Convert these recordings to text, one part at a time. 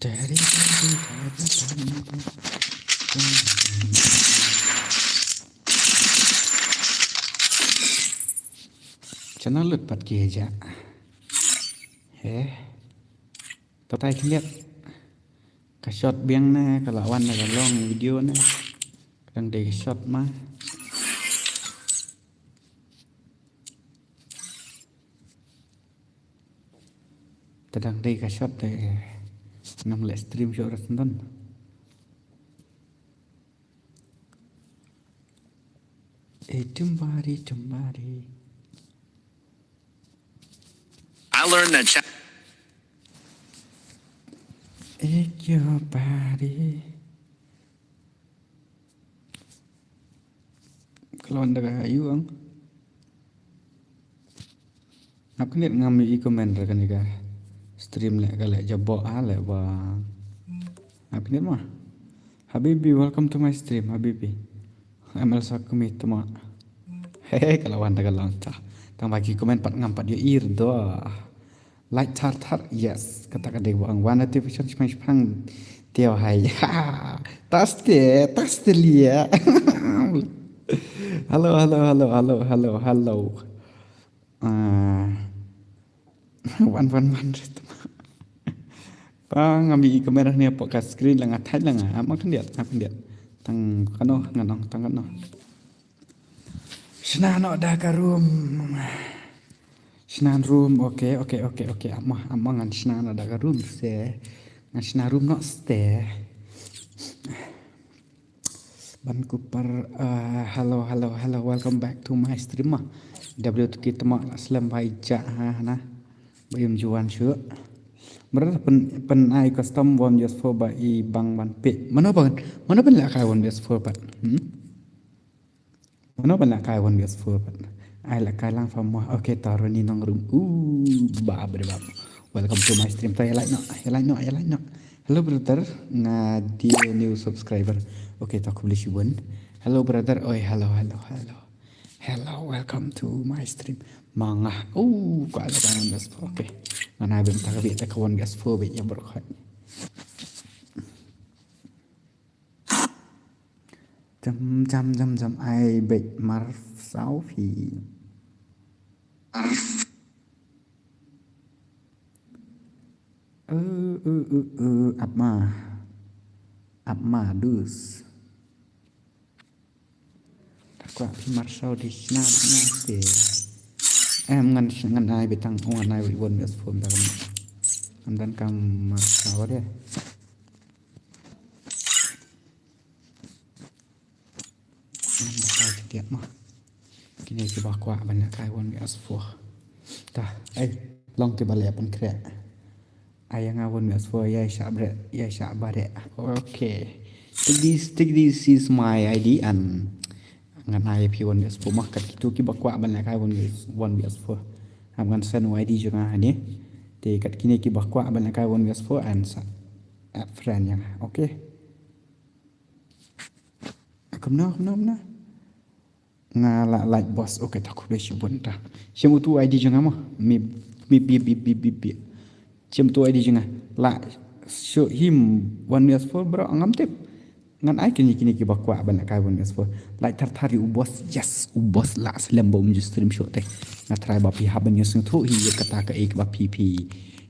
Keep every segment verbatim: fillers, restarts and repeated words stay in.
Channel lut pat ki ja. He. Tatai khyndiat. Ka shot biang ne, ka la wan da ka long video ne. Ka dang dei ka shot ma. Te dang dei ka shot te ngam leh stream shuh ruh tang don. Eh, tumbari, tumbari. I learned that cha- Eh, kyo bari. Ka la wan da ka yu ang. Hap khyndiat, ngam i comment ruh kane ka stream leh ka leh jaboh ha leh ba. Hap khyndiat ma. Habibi, welcome to my stream, Habibi. M L Sakumi tama. He, ka la wan da ka long ta. Tang ba ki comment pat ngam pat ïohi ruh. Like thar thar, yes. Kata ka dei ba ang wan notification shipang shipang. Teo hai. Ha. Taste, taste lia. Hello, hello, hello, hello, hello, hello. Ah. Wan, wan, wan. Tang ngam i kamera ne pok ka screen la nga thait la nga. Ap ma khyndiat, ap khyndiat. Tang kano, ngan ong, tang kano. Shna noh da ka room. Shna room, okay, okay, okay, okay. Ap ma, ap ma ngan shna noh da ka room se. Ngan shna room noh ste. Ban Cooper, uh, hello, hello, hello. Welcome back to my stream ma. W two K tama la slem bai ja ha na. Ba ym ju wan shuh. Brother pyn, pyn ai custom one B S four ba i bang ban peit. Mano ban, mano ban leh kai one B S four pat. Hmm? Mano ban leh kai one B S four pat. Ai leh kai lang fa mo. Okay, ta Roni Nongrum. Uh, bab re bab. Welcome to my stream. Ta ïa like noh, ïa like noh, ïa like noh. Hello brother, nga dei new subscriber. Okay, ta khublei shibun. Hello brother. Oi, hello, hello, hello. Hello, welcome to my stream. Ma nga. Uh, ka leh kai one B S four. Okay. Ngan ai bym ta ka bit ta ka one B S four bit ïa bro khat. Jam, jam, jam, jam, ai beit mar saw phi. Eh, eh, eh, eh, ap ma. Ap ma dus. Ta kwah phi mar saw di shna di na te. Em ngan, ngan ai beit tang, ngan ai beit one B S four da kam. Am dan kam mar saw de. Em, ba kai khyndiat ma. Kine kiba kwah ban leh kai one B S four. Ta, ai, long kiba leh pynkhreh. Ai ïa nga one B S four, ïa shah bret, ïa shah bret. Okay. Take this, take this is my I D and ngan ai phi one B S four ma, kat kito kiba kwah ban leh kai one B S, one B S four. Hap ngan send u I D jong nga hangne. Te kat kine kiba kwah ban leh kai one B S four and sa add friend ïa nga. Okay. Kumno, kumno, kumno? Nga la like boss. Okay, ta khublei shibun ta. Shim utu I D jong nga mo. Mi, mi, bi, bi, bi, bi, bi. Shim utu I D jong nga. La show him one B S four bro, ngam tip. Ngan ai kine, kine kiba kwah ban leh kai one B S four. Like thar thar ïa u boss. Yes, u boss la slem ba um ju stream shuh te. Nga try ba phi hap ban ïohsngew thuh hi ïa kata kaei kaba phi phi.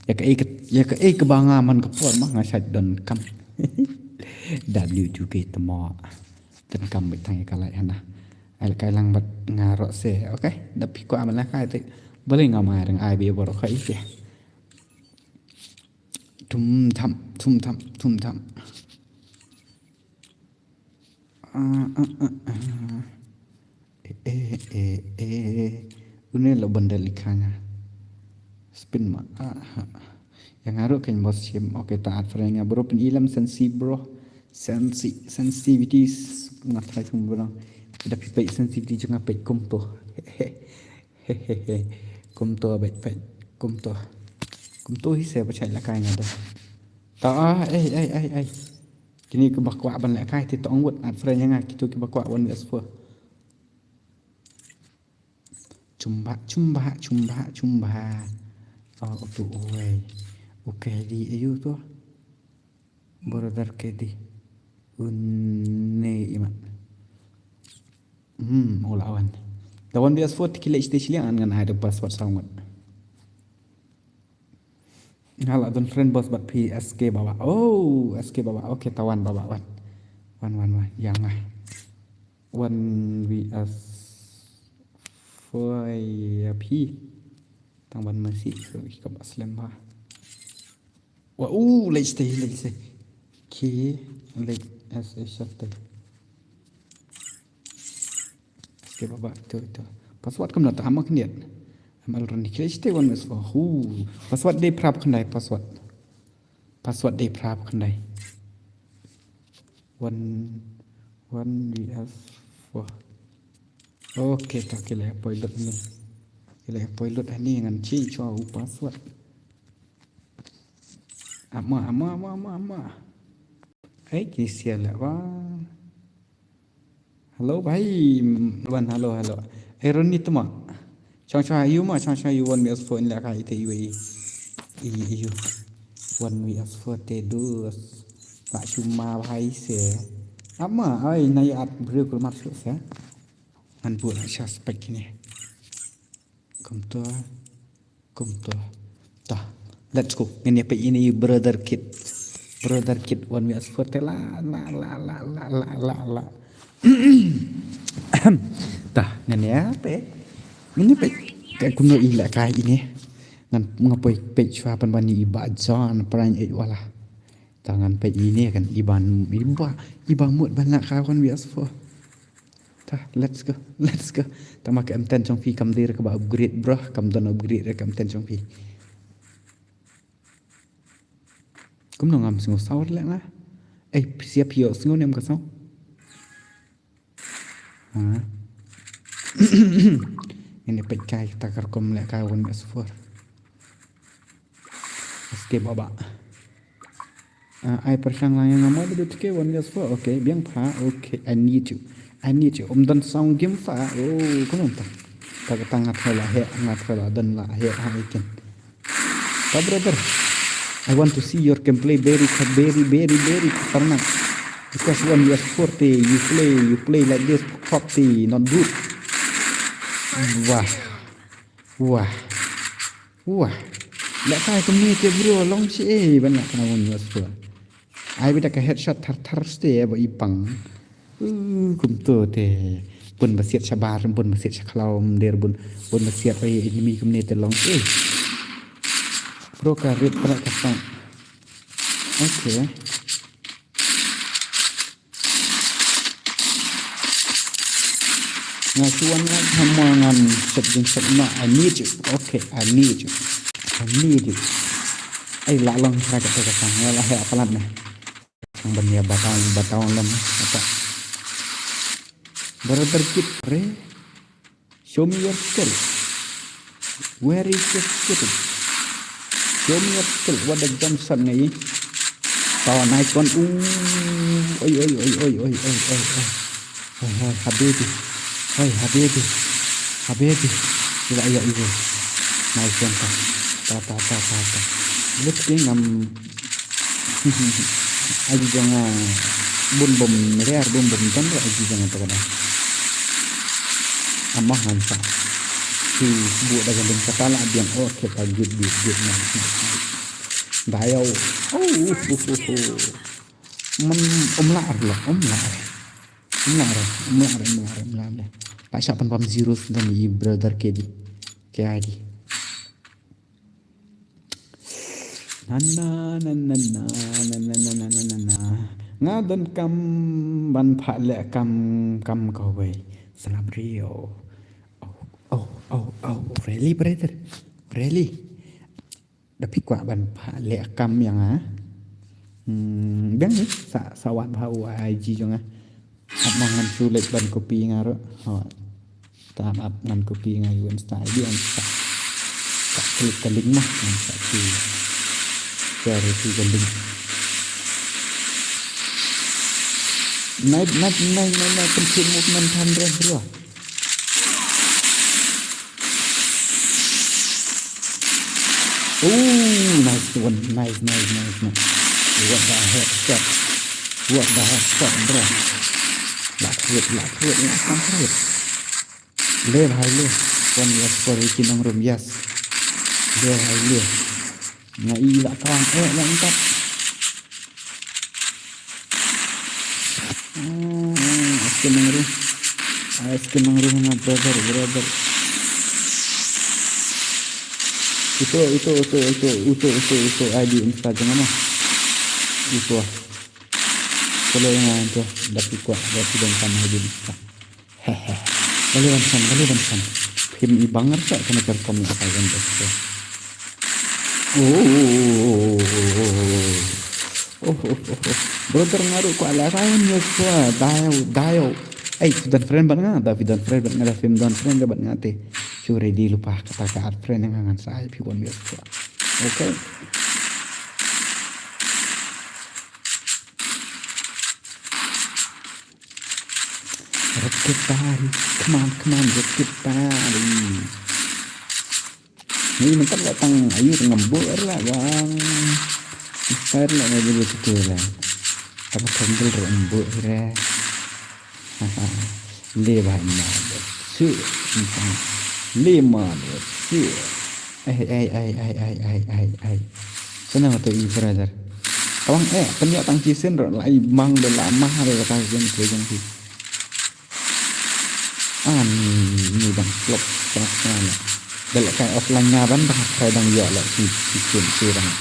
Ïa kaei ka, ïa kaei kaba nga man ka por ma nga shait donkam. W two K tama. Donkam beit tang ïa ka like hana. Ai leh kai lang bad nga ruh se. Okay. Da phi kwah ban leh kai te. Balei nga mai rang ai beit baroh kai te. Tum tham, tum tham, tum tham. Ah, ah, ah, ah. Eh, eh, eh, eh. Une la bandar likha nga. Spin ma. Ah, ha. Ïa nga ruh kan bos shim. Okay, ta add friend nga bro, pyn-i lem sensi bro. Sensi, sensitivities. Nga try kum bro. Da phi peit sensitivity jong nga peit kumto. He he he. Kumto beit peit. Kumto. Kumto hi se ba shait leh kai nga da. Ta, ah, ei, ei, ei, ei. Kine kiba kwah ban leh kai te tong wut add friend ïa nga, kito kiba kwah one B S four. Chumba, chumba, chumba, chumba. Oh, utu, oi. Okay, di ayu tu. Brother K D. Une imat. Hmm, ula wan. Da wan bias fot ki leh stage liang an ngan ai da password saw ngut. Hala don friend boss bat phi S K baba. Oh, S K baba. Okay, tawan baba wan. Wan, wan, wan. Yang ah. Wan bias fot ya phi. Tang ban masih so ka ba slem ba. Wa u leh stage, leh stage. Ki leh as a shelter. Okay baba, tu tu. Password kam na ta hamak niat. Amal run ki leh stage one is for who. Password dei prap khandai password. Password dei prap khandai. One, one V S four. Okay, ta ki leh poi lut ni. Ki leh poi lut ni ngan chi chwa u password. Ama, ama, ama, ama, ama. Ai, ki sia leh ba. Hello bhai. Wan, hello, hello. Ai, Ronnie tuma. Chong chong ayu ma, chong chong ayu one V S four in leh ka ite yu i. I yu. One V S four te dus. Ba chuma bhai se. Ama, ai, na ya at briew kulmar su se. Ngan bu na sha spek ni. Kumto. Kumto. Ta. Let's go. Ngin ïa peit ine i Brother Kid. Brother Kid one V S four te la la la la la la la la. Ta, ngin ïa peit. Ngin ïa peit. Ka kumno i la ka ine. Ngan nga poi peit shwa pan ban i ba John pran i wala. Ta ngan peit ine kan i ban i ba i ba mut ban la ka one V S four. Ta, let's go, let's go. Ta ma ka M ten jong phi kam dei re kaba upgrade bro, kam don upgrade re ka M ten jong phi. Kumno ngam sngew saw leh nga. Eh, siap ïoh sngew ne em ka saw. Ha. Ngin ïa peit kai ta ka rukom leh ka one V S four. S K baba. Ah, ai pyrshang lang ïa nga mo da dei tke one V S four. Okay, biang pha. Okay, I need you. I need you. Um don sound game pha. Oh, kumno ta. Ta ka tang ngat la he, ngat la don la he ha ikin. Ta brother. I want to see your gameplay very, very, very, very khatarnak. Because one V S four te, you play, you play like this, pop te, not good. Wah. Wah. Wah. Leh kai kumne te bro long shi eh ban leh kana one V S four. Ai bida ka headshot thar thar ste ba i pang. Uh, kumto te. Bun ba siat shabar, bun ba siat shakhlaw, der bun, bun ba siat ai enemy kumne te long shi eh. Bro ka rip pra ka sang. Okay. Nga chuan nga hama ngan sep jing sep na, I need you. Okay, I need you. I need you. Ai la long kra ka ka sang la he apalat ne. Sang ban ya batang batang lam apa. Brother Kid re. Show me your skill. Where is your skill? Show me your skill. What the jump shot ngai. Oh, nice one. Ooh. Oi, oi, oi, oi, oi, oi, oi, oi. Oi, oi, habibi. Oi, habibi. Habibi. Ila, iya, iya. Nice one. Ta, ta, ta, ta, ta. Good thing I'm Aji jong nga bun bom ler, bun bom ton ro aji jong nga to kada. Amah ngan sa. Si bu da ganding kata la biang, oh, kita git, git, git, nice, nice, nice. Dayau. Oh, uh, uh, uh, uh. Men, um la ar lo, um la ar. Um la ar, um la ar, um la ar, um la ar. Tak syak pen pam zero sedang i brother K D. K I D. Na, na, na, na. Nga don kam ban phah leh kam, kam kawei. Slap rio. Oh, oh, oh, oh, really, brother? Really? Da phi kwah ban phah leh kam ïa nga? Hmm, biang ni, sa, sa wad bha u I G jong nga. Ap ma ngan shu leit ban copy nga ruh. Ho. Tam ap ngan copy nga ïa u Insta I D an sa. Sa click ka link ma ngan sa ki. Share ki ka link. Nai, nai, nai, nai, nai, pynthut movement than re bro. Ooh, nice one. Nice, nice, nice, nice. What the heck, shot? What the heck, shot, bro? Lah khuid, lah khuid, lah khuid. Le bhai le. One yes for Ricky Nongrum, yes. Le bhai le. Nga i lah kawang, eh, lah empat. Ah, askin nang ruh. Ah, askin nang ruh na brother, brother. Ito, ito, ito, ito, ito, ito, ito, I D Insta jong nga. Ito. Follow nga ito, da phi kwah, da phi donkam I D Insta. Hehe. Balei ban san, balei ban san. Phim i banger sa kane ka rukom ïa ka wan da sa. Oh, oh, oh, oh. Brother nga ruh kwah lehkai wan ïa sa. Dayau, dayau. Ei, phi don friend bad nga, da phi don friend bad nga, da phim don friend bad nga te. Shu ready lypa kata ka add friend nga ngan sa ai phi wan ïa sa. Okay. Rakitari, come on, come on, Rakitari. Ni mynta la tang ayu ngam buh la bang. Style la ngai dulu tu la. Tang tang dul ro ngam buh re. Le bhai ma. Su. Le ma. Su. Ai ai ai ai ai ai ai ai. Sana mata i brother. Tawang eh pynïoh tang ki sin ro la i mang do la mah do la ka gen ke jong ki. Ah ni ni dang flop tengah tengah ni. Dal kai offline nga ban ba kai dang ïoh la si si kin si dang.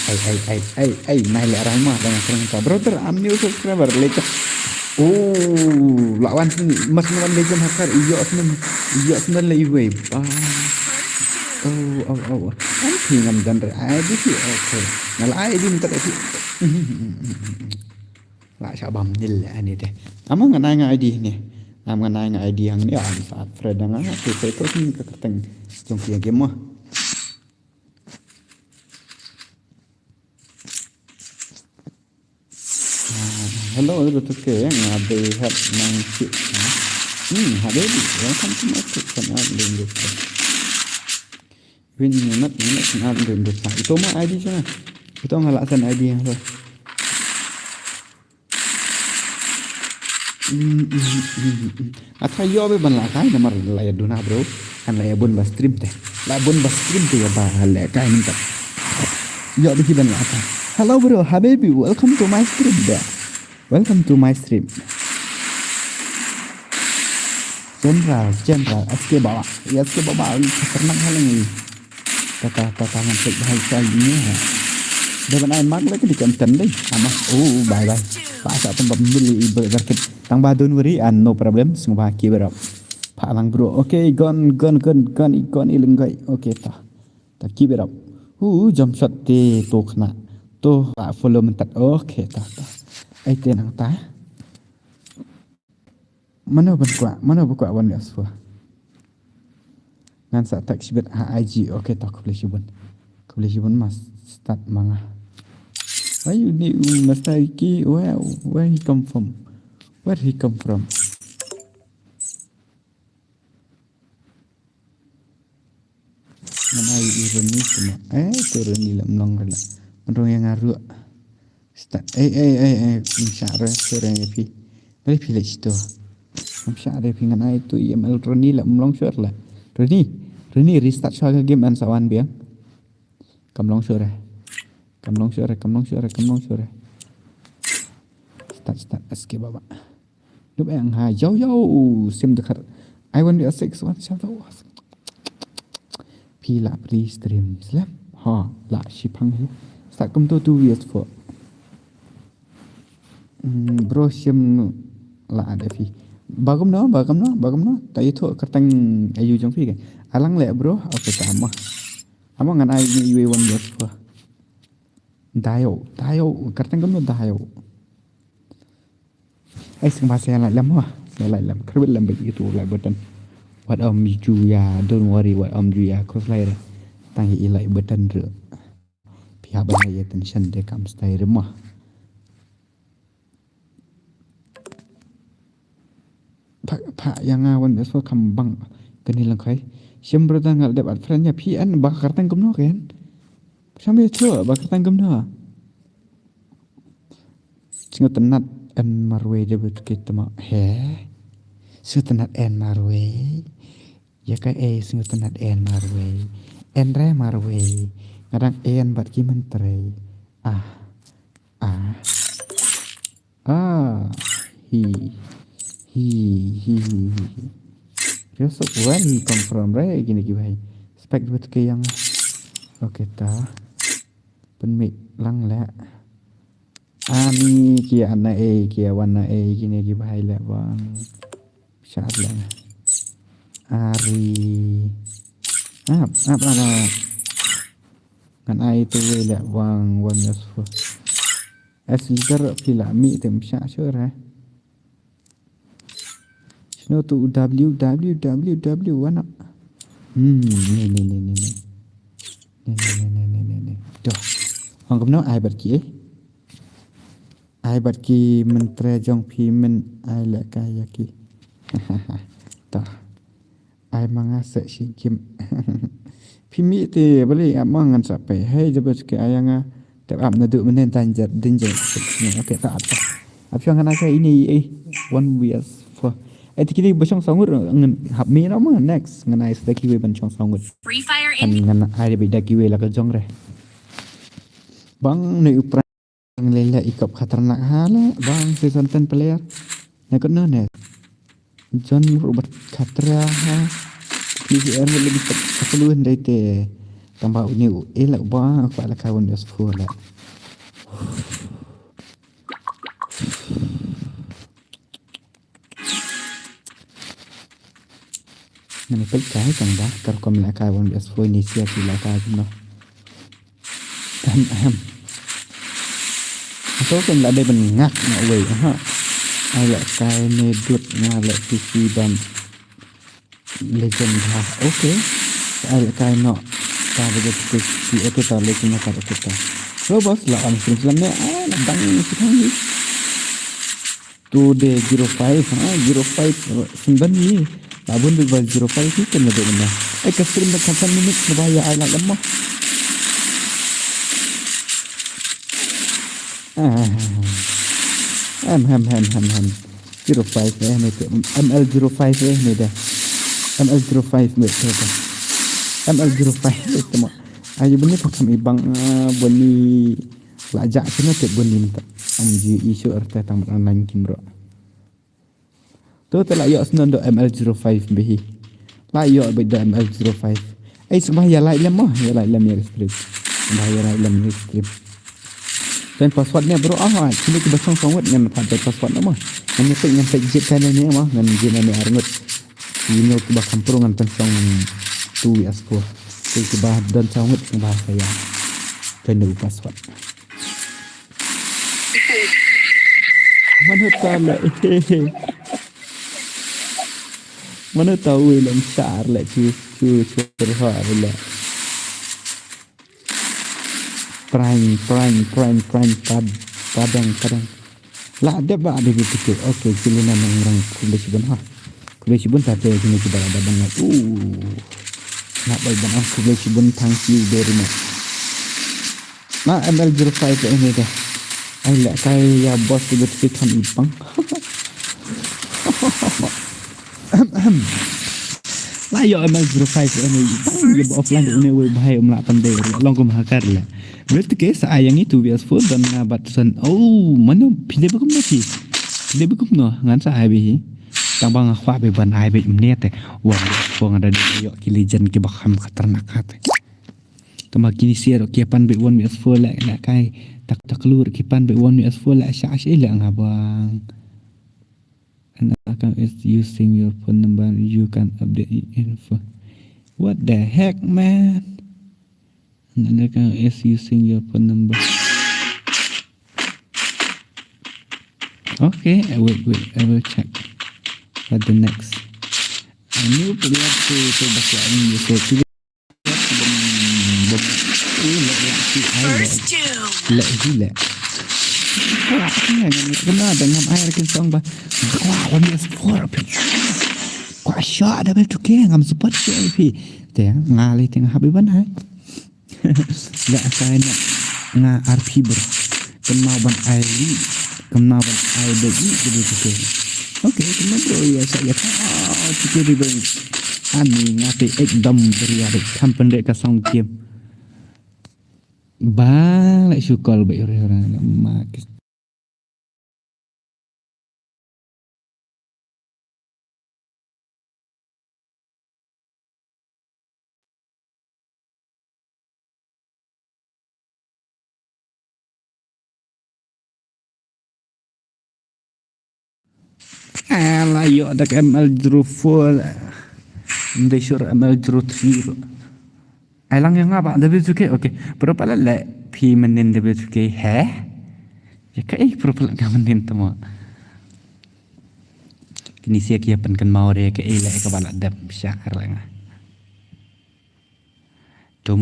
Ai ai ai ai ai ai nai le rai ma dang kren ka brother, I'm new subscriber le. Oh, lawan sini mas wan legend hakar ïoh sini ïoh sini le iwe. Ah. Oh oh oh. Am phi ngam dan re ai di si okay. Ngal ai di minta si. La sha bam nil ani de. Ama ngan ai nga I D ni. Am ngan ai nga I D hang ni am sa Fred nga tu se ko ni ka kerteng jong ki game mo. Ah, hello, hello, tu ke nga be hat nang si. Hmm, ha baby, welcome to my stream. Kan ai link tu. Win ni mat ni mat kan ai link tu. Ito ma I D sana. Ito nga la san I D yang tu. Ata ïoh be ban lehkai namar la ïa duna bro. Kan la ïa bun ba stream te. La bun ba stream te ïa ba lehkai mynta. Ïoh be ki ban lehkai. Hello bro, habibi, welcome to my stream bro. Welcome to my stream. General, general, S K Baba. Ya S K Baba, khatarnak halang ni. Tata tata ngan tek bhai sa ini ha. Dah ban ai mak lagi di konten deh. Ama. Oh, bye bye. Pak sa pun bab mili ibu berkit. Tang ba don't worry and no problem. Sungguh baki berap. Pak lang bro. Okay, gon gon gon gon ikon ilenggai. Okay, ta. Ta keep it up. Uh, jump shot te to kena. To tak follow mentat. Okay, ta ta. Ai te nang ta. Mano ban kwah, mano ban kwah wan ïa swa. Ngan sa tak shibit ha I G. Okay, to khublei shibun. Khublei shibun mas start manga. Why you need Master Iki? Where where he come from? Where he come from? Ngan ai i Roni sini. Eh, tu Roni lam long rela. Menrong yang aru. Sta, eh eh eh eh, msha re sore ya pi. Mari pi le situ. Msha re pi ngan ai tu i M L Roni lam long sore la. Roni, Roni restart sore game an sawan biang. Kam long sore. Kam long sore, kam long sore, kam long sore. Start start S K Baba. Nup eng ha yo yo sim dekat. I want to six one shadow. Pi la pre stream slem. Ha la shipang hi. Start kum tu two years for. Hmm, bro sim la ada pi. Bagum no, bagum no, bagum no. Ta itu kerteng ayu jong pi ke. Alang le bro, okay ta amah. Amah ngan ai ni iwe one years for. Dayo, dayo, kerteng kum no dayo. Ai sing ba se lai lam wa, se lai lam, karbit lam bagi tu lai button. Wat om ju ya, don't worry, wat om ju ya, cross lai re. Tang i lai button re. Pia ban lai attention de kam stay re ma. Pha pha yang a wan so kam bang kani lang kai. Sim brother ngal dep at friend ya pi an ba kerteng kum no ken. Sham ïathuh ba ka tang kumno. Sngewtynnat en marwei da bit ki tma. He. Sngewtynnat en marwei. Ïa kaei sngewtynnat en marwei. En re marwei. Nga dang en bad ki myntrei. Ah. Ah. Ah. Hi. Hi. Hi. Hi. Hi. Where he come from, right? Kine ki bhai. Spek bit ki ïa nga. Okay, ta. Pynmih lang leh. Ani ki ana ei, ki wana ei, kine ki bhai leh bang. Shat leh. Ari. Ap, ap, ap, ap. Ngan ai tu wei leh bang, wan yas fu. As leader phi la mih tem sha sure, eh. Shano tu W W W W wana. Hmm, ni, ni, ni, ni, ni. Ni, ni, ni, ni, ni, ni, ni. Doh. Ong kumno ai bad ki, eh? Ai bad ki myntrei jong phi men ai leh kai ïa ki. Doh. Ai ma nga sa shi kim. Phi mih te bali ap ma ngan sa pei. Hei, da bas ke ai nga. Te ap na du menen danger, danger. Okay, ta ap. Ap shong ngan ai sa ini, eh. One vs four. Eh, ti kini ba shong sangur ngan hap mi na ma next. Ngan ai sa kiwi ban shong sangur. Free Fire. Kan ngan ai da bida kiwi la ka jong re. Bang ne upra. Lele ikop khatarnak ha le bang season ten player. Ne kot no ne. John Robert Khatra ha. Ni si er mo lebih kat kapelu ndai te. Tambah uni u elak bang aku ala kawan dia sepuluh lah. Ngani peit kai tang ba kar kom la kai wan bes foi ni sia ki la kai no. Ahem ahem. Ato kan la dei ban ngak ngak wei ha. Ai la kai ne dut nga la P C ban legend ha. Okay. Ai la kai no. Ta ba P C okay ta legend ka okay ta. Lo bos la am sing slam ne ai la bang sing. Tu de zero five ha, zero five symban ni. Labun de ba zero five ni kan de na. Ai ka stream da kan san minutes na ba ya ai la lemma. Ah. Em hem hem hem hem. Zero five eh ni te. M L zero five eh ni de. M L zero five ni te. M L zero five ni te mo. Ai bini pakam ibang bini. La jak sini te bun ni minta. Am ji isu arte tang online kin bro. Tu te la yok sini do M L zero five behi. La yok be do M L zero five. Ai sembah ya like lem mah, ya like lem ya stream. Sembah ya like lem ya stream. Dan password ni bro ah, kini ki basong song wet ngan pat password nama. Ngan nyepik ngan pek jit kan ni mah, ngan jit ni arngut. Ino ki ba kampro ngan pensong two vs four. Ki ba don song wet ki ba saya. Kena password. Mano tau le. Mano tau le msar le chu chu chu ha le. Prang prang prang prang pad padang padang. La dep ba dep tu. Okay, kili na nang rang khublei shibun ha. Khublei shibun ta te kini ki ba da ban. Uh. Na bai ban khublei shibun, thank you very much. Na M L zero five ini deh. Ai la kai ya boss tu betul kan ipang. La yo M L zero five ini ipang ya offline ini wei bahai um la pandai long kum hakar la. Betul ke sa ayang itu bias food dan na bat san. Oh, mana pilih bekum nanti. Pilih bekum no ngan sa ai behi. Tang bang khwa be ban ai be mne te. Wah, ko ngada yo ki legend ki ba kham khatarnak hate. Tama kini siar ki pan be one vs four la la kai. Tak tak lur ki pan be one vs four la sha sha la nga bang. An account is using your phone number, you can update your info. What the heck, man? An account is using your phone number. Okay, I wait, wait, I will check. What the next? A new player to to back in the First two. First two. Leh hi leh. Kena dengam air kin song ba. Kwa one vs four phi. Kwa shot double two ke ngam support ke phi. Te nga le te nga happy ban hai. Nga assign nga R P bro. Kynmaw ban ai li, kynmaw ban ai da i da tu ke. Okay, kynmaw bro, ïa sa ïa ka. Ah, tu ke revenge. Ani nga te ekdom bria de. Kam pynde ka sound game. Ba la shu call ba ira ira ma. Ala ïoh da ka M L zero four. Ndei sur M L zero three. Ai lang ïa nga ba W two K. Okay. Pero pala le phi mynnin W two K he. Ïa kaei pero pala nga mynnin tamo. Kini sia ki ïa pynkynmaw re kaei le ka ba la dep sha ar la nga. Tum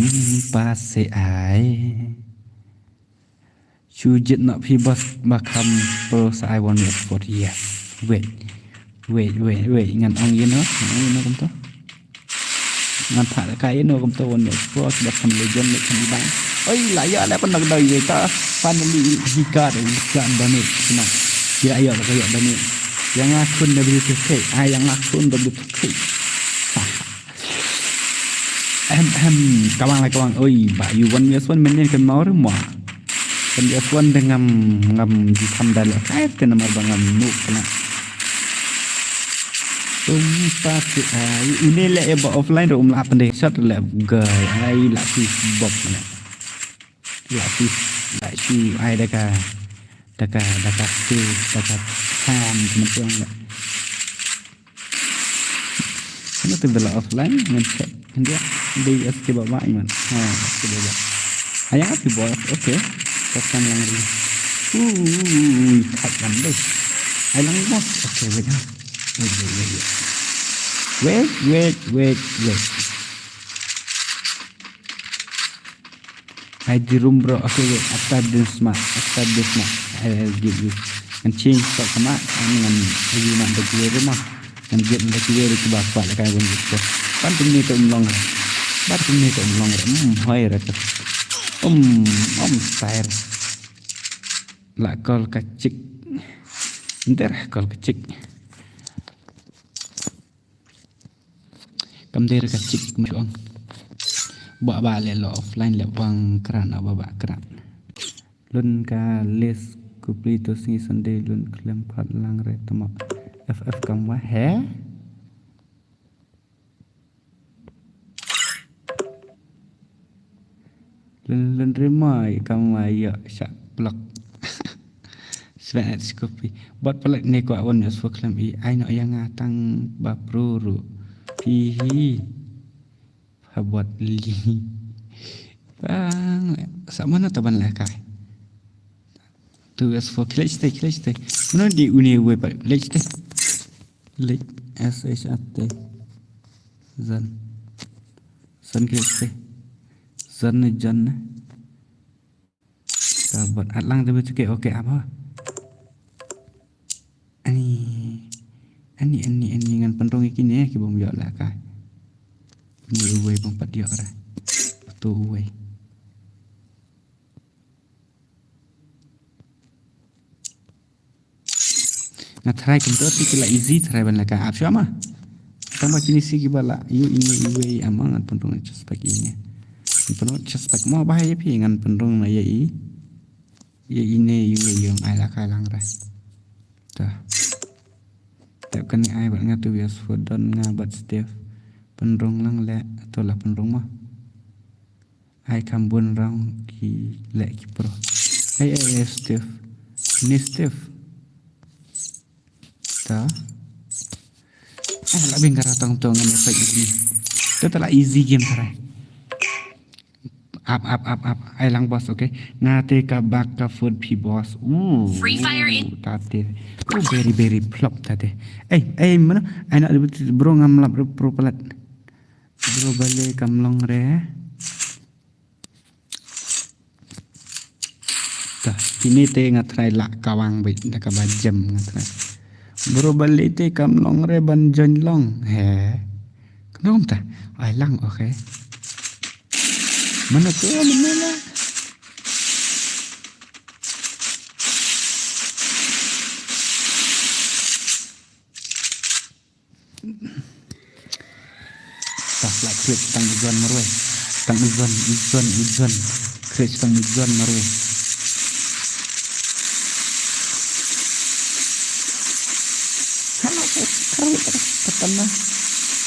pa se ai. Shu jied noh phi boss ba kham pro sa ai one minute spot. Yes. Wait. Wait, wait, wait. Ngan ong ïa no. Ngan ong ïa no kumto. Ngan phah ka ïa no kumto one minute spot ba kham legend ne kham bang. Oi, la ïa le pyndak dau ïa ta. Finally he got it. He got done it. Kina. Ïa ïa ka ïa done it. Ïa nga khun W two K. Ai ïa nga khun W two K. Ahem, ahem. Kawang la kawang. Oi, ba yu wan yes wan mynnin kan mau re mo. Kan yes wan de ngam, ngam ji tham da le. Kai te namar ba ngam nuk na. Tum pa ti ai. Une le e ba offline ro um la pynde shot le gai. Ai la ti bok na. La ti la ti ai da ka, da ka, da ka ti, da ka tham kena puang le. Ano tu bela offline ngan check. Ndia di S K baba iman. Ha, S K baba. Ayang api bos. Okay. Pasan yang ri. Ui, tak kan deh. Ai lang bos. Okay, wait. Wait, wait, wait, wait. Wait, wait, wait, wait. Hai di room bro. Okay, wait. After this match, after this match, I will give you. Ngan change stock sama, ngan lagi nak bagi rumah. Ngan give lagi dari ke bapak lah kan gitu. Ban tu ni tu umlong. Ban tu ni tu umlong. Hmm, hoi rata. Um, um style. La call ka chick. Ntar call ka chick. Kam dei ka chick ma ong. Ba ba le lo offline le bang kran ba ba kran. Lun ka list kupli to sngi Sunday lun klem phat lang re tama. F F kam wa he. Lun lun rimai kam wa ïa sha blok. Sven at skopi. Bot pelak ne kwa wan ïa swa klem i ai no ïa nga tang ba pruru. Pi hi. Habot li. Bang. Sa mana taban lah kai. Tu as for khlech te khlech te. Mana di uni we pa khlech te. Khlech S H A T. Zan. Zan khlech te. Zan ne jan ne. Ka bot at lang te bot ke okay apa. Ani. Ani ani ani ngan pynrung iki ne ki bom yok la ka. Ni uwei bang pat yok ra. Tu uwei. Nga try kumto ti ki la easy try ban la ka ap shuwa ma. Tang ba kini si ki ba la yu ini iwe i ama ngan pun rung chest pack ini. Ngan pun rung chest pack mo ba ya phi ngan pun rung na ya i. Ya ini iwe i ong ai la ka lang ra. Ta. Tep kani ai ba nga tu bias for don nga bat Steve. Pun rung lang le to la pun rung ma. Ai kam bun rong ki leh ki pro. Ai ai ai Steve. Ni Steve. Ta. Ai la bing kara tong tong ngan efek ni. Tu ta la easy game kara. Up up up up. Ai lang boss okay. Nga te ka bak ka food phi boss. Ooh. Free fire in. Ta te. Oh very very plop ta te. Ai ai mana? Ai nak bro ngam lap pro palat. Bro bale kam long re. Ta, kini te nga try la kawang bit da kaba jem nga try. Bro bale te kam long re ban join long. He. Knom ta. Ai lang okay. Mana tu mana la. Tah la klik tang izon marwei. Tang izon, izon, izon. Klik tang izon marwei. Hana sa kawit katana.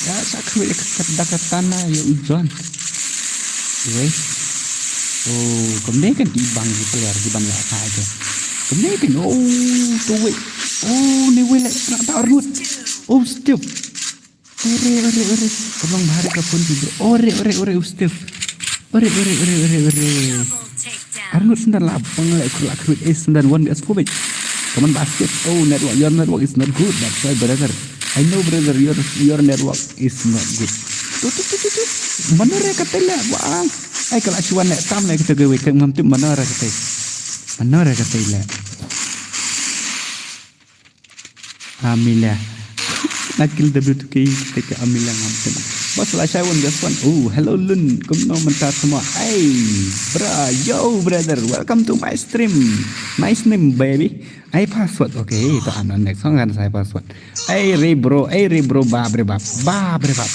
Ya sa kawit katana ya izon. Wei. Oh, kumne kan ki bang ki player ki ban la ka aja. Kumne kan oh tu wei. Oh, ne wei la nak ta arnut. Oh, Steve. Ore, ore, ore. Ka long bha re ka phone ki bro. Ore, ore, ore, oh, Steve. Ore, ore, ore, ore, ore. Arnut sendal la bang la kru la kru eh sendal one versus four bit. Come on, basket. Oh, network. Your network is not good. That's why, brother. I know, brother. Your your network is not good. Tu tu tu tu tu. Mano re ka tele. Wah. Ai ka la chuan le tam le kita ke wei ka ngam tu mano re ka tele. Mano re ka tele. Amila. Nakil W T K take Amila ngam tem. Bos la shai wan just wan. Oh, hello Lun. Kumno mynta semua. Hey, bra, yo brother, welcome to my stream. Nice name baby. Ai password. Okay, to ano next song kan saya password. Ai re bro, ai re bro bab re bab. Bab re bab.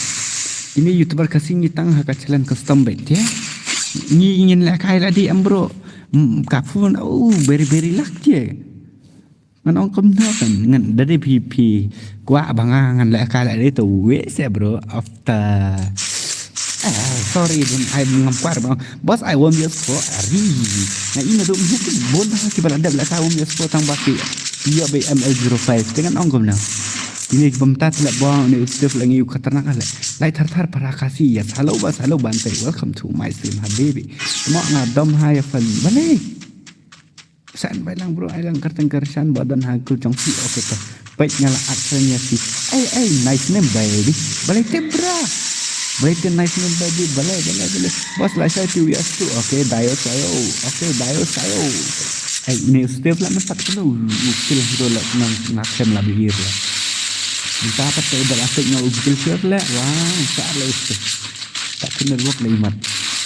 Ini YouTuber Khasi ngi tang ha ka challenge custom bait ya. Ngi ngin la kai la di am bro. Hmm, ka phone. Oh, very very lucky. Ngan ong kumno kan ngan da dei phi phi kwah ba nga ngan leh ka leh dei to wei se bro after. Ah, sorry dun ai ngam kwah ba boss I won't just for a re. Nga ina do mhe ki bon ha ki bala dep leh ka won't just for tang ba ki yo be M L zero five te ngan ong kumno. Ini bam tat leh bong ni ustef leh ngi u khatarnak leh. Lai thar thar para Khasi ya salo ba salo ban te welcome to my stream habibi. Mo nga dom ha ya fan bale. San bai lang bro ai lang kyrteng kyrshan ba don ha kul jong phi okay to. Peit nga la action ïa phi. Ai ai nice name baby. Balei te bra. Balei te nice name baby balei balei balei. Bos la shai tu yes tu okay dayo sayo. Okay dayo sayo. Ai ni step la men pat kena ukil hero la nang nakem la bihir la. Minta pat te bal asik nga ukil share la. Wow sa la step. Tak kena ruak lagi mat.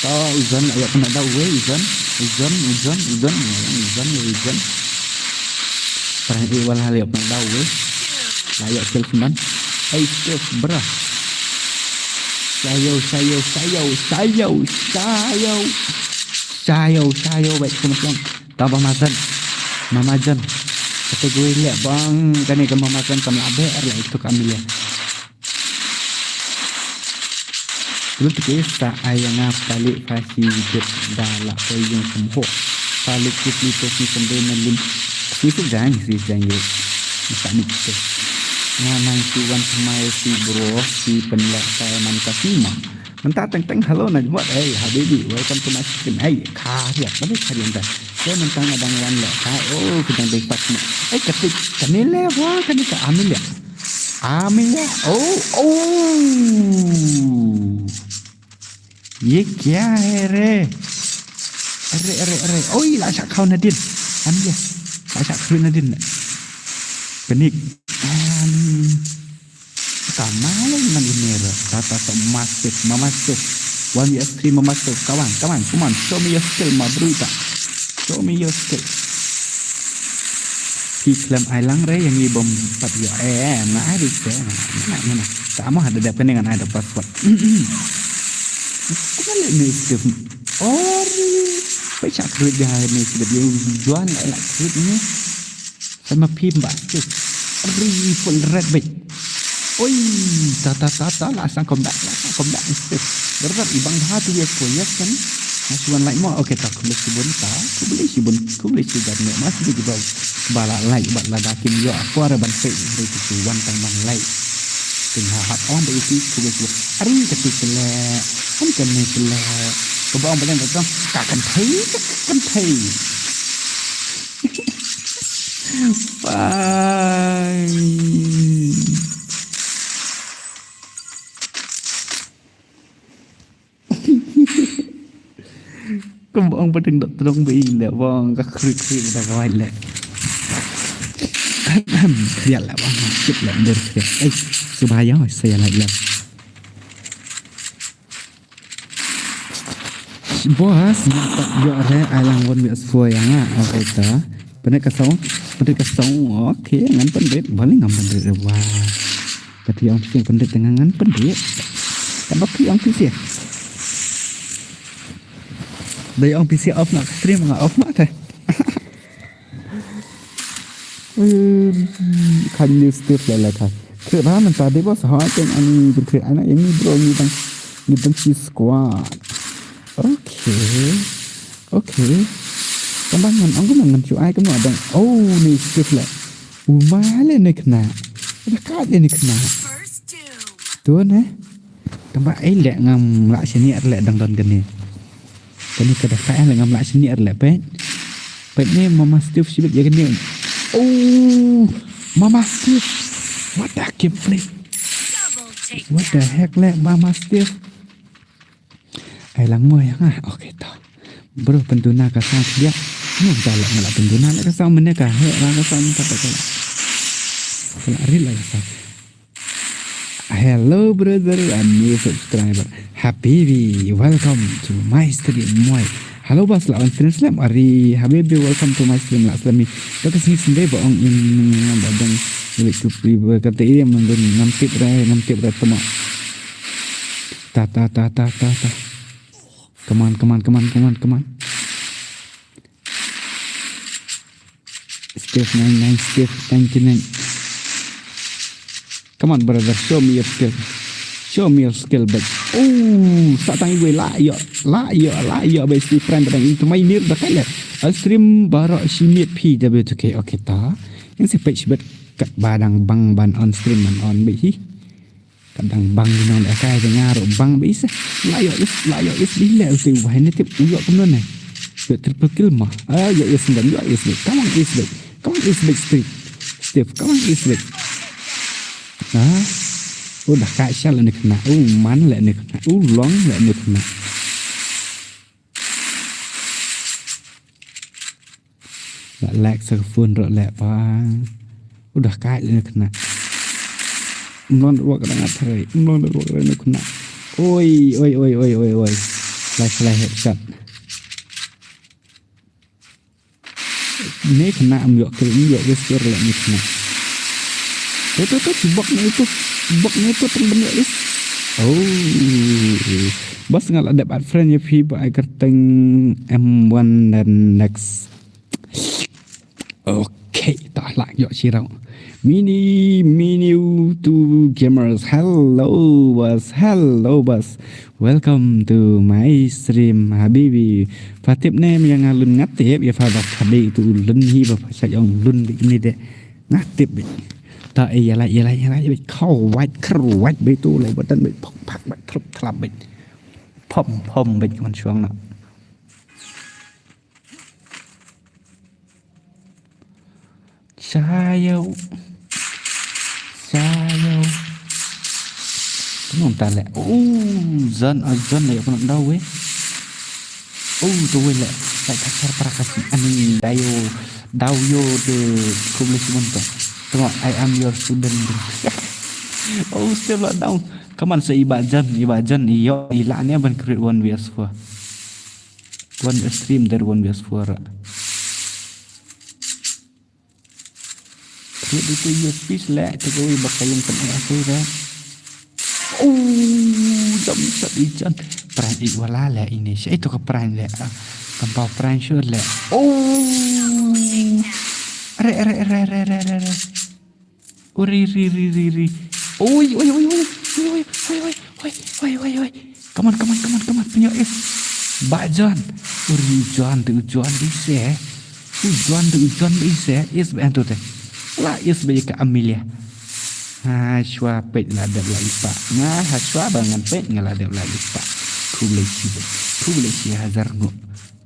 To uzon ayo kena dau wei uzon. Uzon uzon uzon uzon uzon. Parang e wal hal ayo kena dau wei. Ayo kill seman. Hey Steve bro. Sayo sayo sayo sayo sayo. Sayo sayo baik kena pulang. To ba majan. Mama jan. Kata gue lihat bang kani ke mama jan kam labe er lah itu kami lihat. Lu te sa ai nga palik pasi dep da la poi yung kum ho. Palik kit li to si sende na lim. Si se jang si jang ye. Masa ni te. Nga nang si wan kemai si bro si penlek saya man kasima. Mentah teng teng hello na jemot hey habibi welcome to my stream hey kariak balik kariak dah. Saya mentang adang wan lek kai oh sedang besok ni. Hey ketik kani le wah kani ke amil ya. Amin ya. Oh, oh. Ye kya hai re? Are, are, are. Oi, la shah khaw nadin. Am ye. La shah khaw nadin. Panik. Am. Ka malai ngan ini re. Kata sa master, master. One V S three master. Kawan, kawan, come on. Show me your skill, my brother. Show me your skill. Ki khlem ai lang re ïa ngi bym pat ïoh. Eh, nga ai ri te. Nga, nga, nga. Ta mo hada dep kane ngan ai da password. Kuma le ne step. Ori. Peit sha khrut ïa ne step ïa juan la la khrut ne. Sama phim ba step. Ri full red bait. Oi, ta ta ta ta la sang kom dak la sang kom dak. Berber ibang ha tu ya ko ya kan. Masih wan like mo. Oke ta khublei shibun ta. Khublei shibun khublei shibun ne mas di ba ba la like ba la da kim yo apa re ban pe re tu wan tang ban like. Tin ha hap on de iti khublei shibun. Ari ka ti kele. Kan kan ne kele. Ko ba on ba dan ka kan thei ka kan thei. Bye. Kum bong ba ding dot trong ba i le bong ka khri khri da ka wai le. Khrial le bong sip le nder khrial. Ai, subhaya saya lai le. Boss, ngan pat ïoh re ai lang one V S four ïa nga. Okay ta. Pynrit ka song, pynrit ka song. Okay, ngan pynrit. Balei ngam pynrit re, wah. Kata ïa ong phi pynrit te nga ngan pynrit. Ka ba phi ong phi sih. Da ïa ong phi sih off nga stream nga off ma te. Hmm, kan ni Steve la la kan. Kira mynta dei boss ha teng ani bin kira ana ini bro ni bang ni bang si squad. Okay. Okay. Tang ba ngan ong kumno ngan shu ai kumno dang. Oh, ni Steve la. U ma le ni kena. Udah kat le ni kena. Tu ne. Tang ba ai le ngam lah sini ar le dang don kene. Kane ka da kha eh la ngam lah sini ar le peit. Peit ne Mama Steve sibit ïa kane. Oh, Mama Steve. What the game play? What the heck le Mama Steve? Ai lang mo ïa nga. Okay to. Bro pynduna ka sound dia. Mo da la ngala pynduna la ka sound mene ka he la ka sound ka ta ka la. Ka la ri la ka sound. Hello brother and new subscriber. Habibi, welcome to my stream. Moi. Hello bas la on stream slem. Ari Habibi, welcome to my stream la slem. Ka ka sini sendai ba ong in ba dang. Wait to pre ba kata ini mendun ngam tip re ngam tip re tama. Ta ta ta ta ta ta. Come on, come on, come on, come on, come on. Steve nine nine, Steve ninety nine. Come on, brother, show me your skill. Show me your skill, but oh, sa tang iwe la yo, la yo, la yo, but Steve Prime, but itu mai nir da kale. A stream baru si miet P W two K, okay ta. Yang si page bet kat badang bang ban on stream man on be hi. Kadang bang ni nong da kai da nga ro bang be isa. La yo is, la yo is di le usi wahai ne tip u yo kumno ne. Yo triple kill ma. Ah, yo is dan yo is be. Come on is be. Come on is be Steve. Steve, come on is be. Ha? U da kai shal ne kena. U man le ne kena. U long le ne kena. Ba lek sa ka phone ro lek ba. U da kai le ne kena. Mlon ro ka ngat re. Mlon ro ka ne kena. Oi, oi, oi, oi, oi, oi. Lai lai headshot. Ne kena am yo kill, am yo whisper le ne kena. To to to bok ne itu. Bok ne itu teng ben yo is. Oh. Bas nga la dep add friend ïa phi ba ai kerteng M one dan next. Okay, ta lah yo shirau. Mini mini two gamers. Hello bas. Hello bas. Welcome to my stream Habibi. Pha tip ne ym ïa nga lun nga tip ïa pha ba pha dei tu lun hi ba pha sha ong lun bi ni de. Nga tip bi. Ta e ïa la ïa la ïa la ïa khaw wait khar wait bi tu lai batan bi phok phak bi thlop thlap bi. Phom phom bi man shuang na. Shayo. Shayo. Kumno ta le. Oh, Zan, ah, Zan le kumno daw we. Oh, to we le. Like ka share para kasi ani dayo. Daw yo de kumle si monto. Tama, I am your student. Oh, still lockdown. Come on, sa iba Zan, iba Zan, iyo, ila ne ban create one V S four. One stream dari one V S four. Klik di tu U S B select tu kau bakal yang kena aku dah. Oh, jam sat ijan. Prank i wala le ini. Sya itu ke prank le. Ah, kampau prank sure le. Oh. Re re re re re re re. Uri ri ri ri ri. Oi oi oi oi oi oi oi oi oi oi oi oi. Come on, come on, come on, come on. Punya is. Ba John. Uri John tu John di se. U John tu John di se. Is ba tu te. La is ba ka Amelia. Ha shwa pet la dep la ipa. Nga ha shwa ba ngan pet nga la dep la ipa. Khublei shibun. Khublei shi hazar ngu.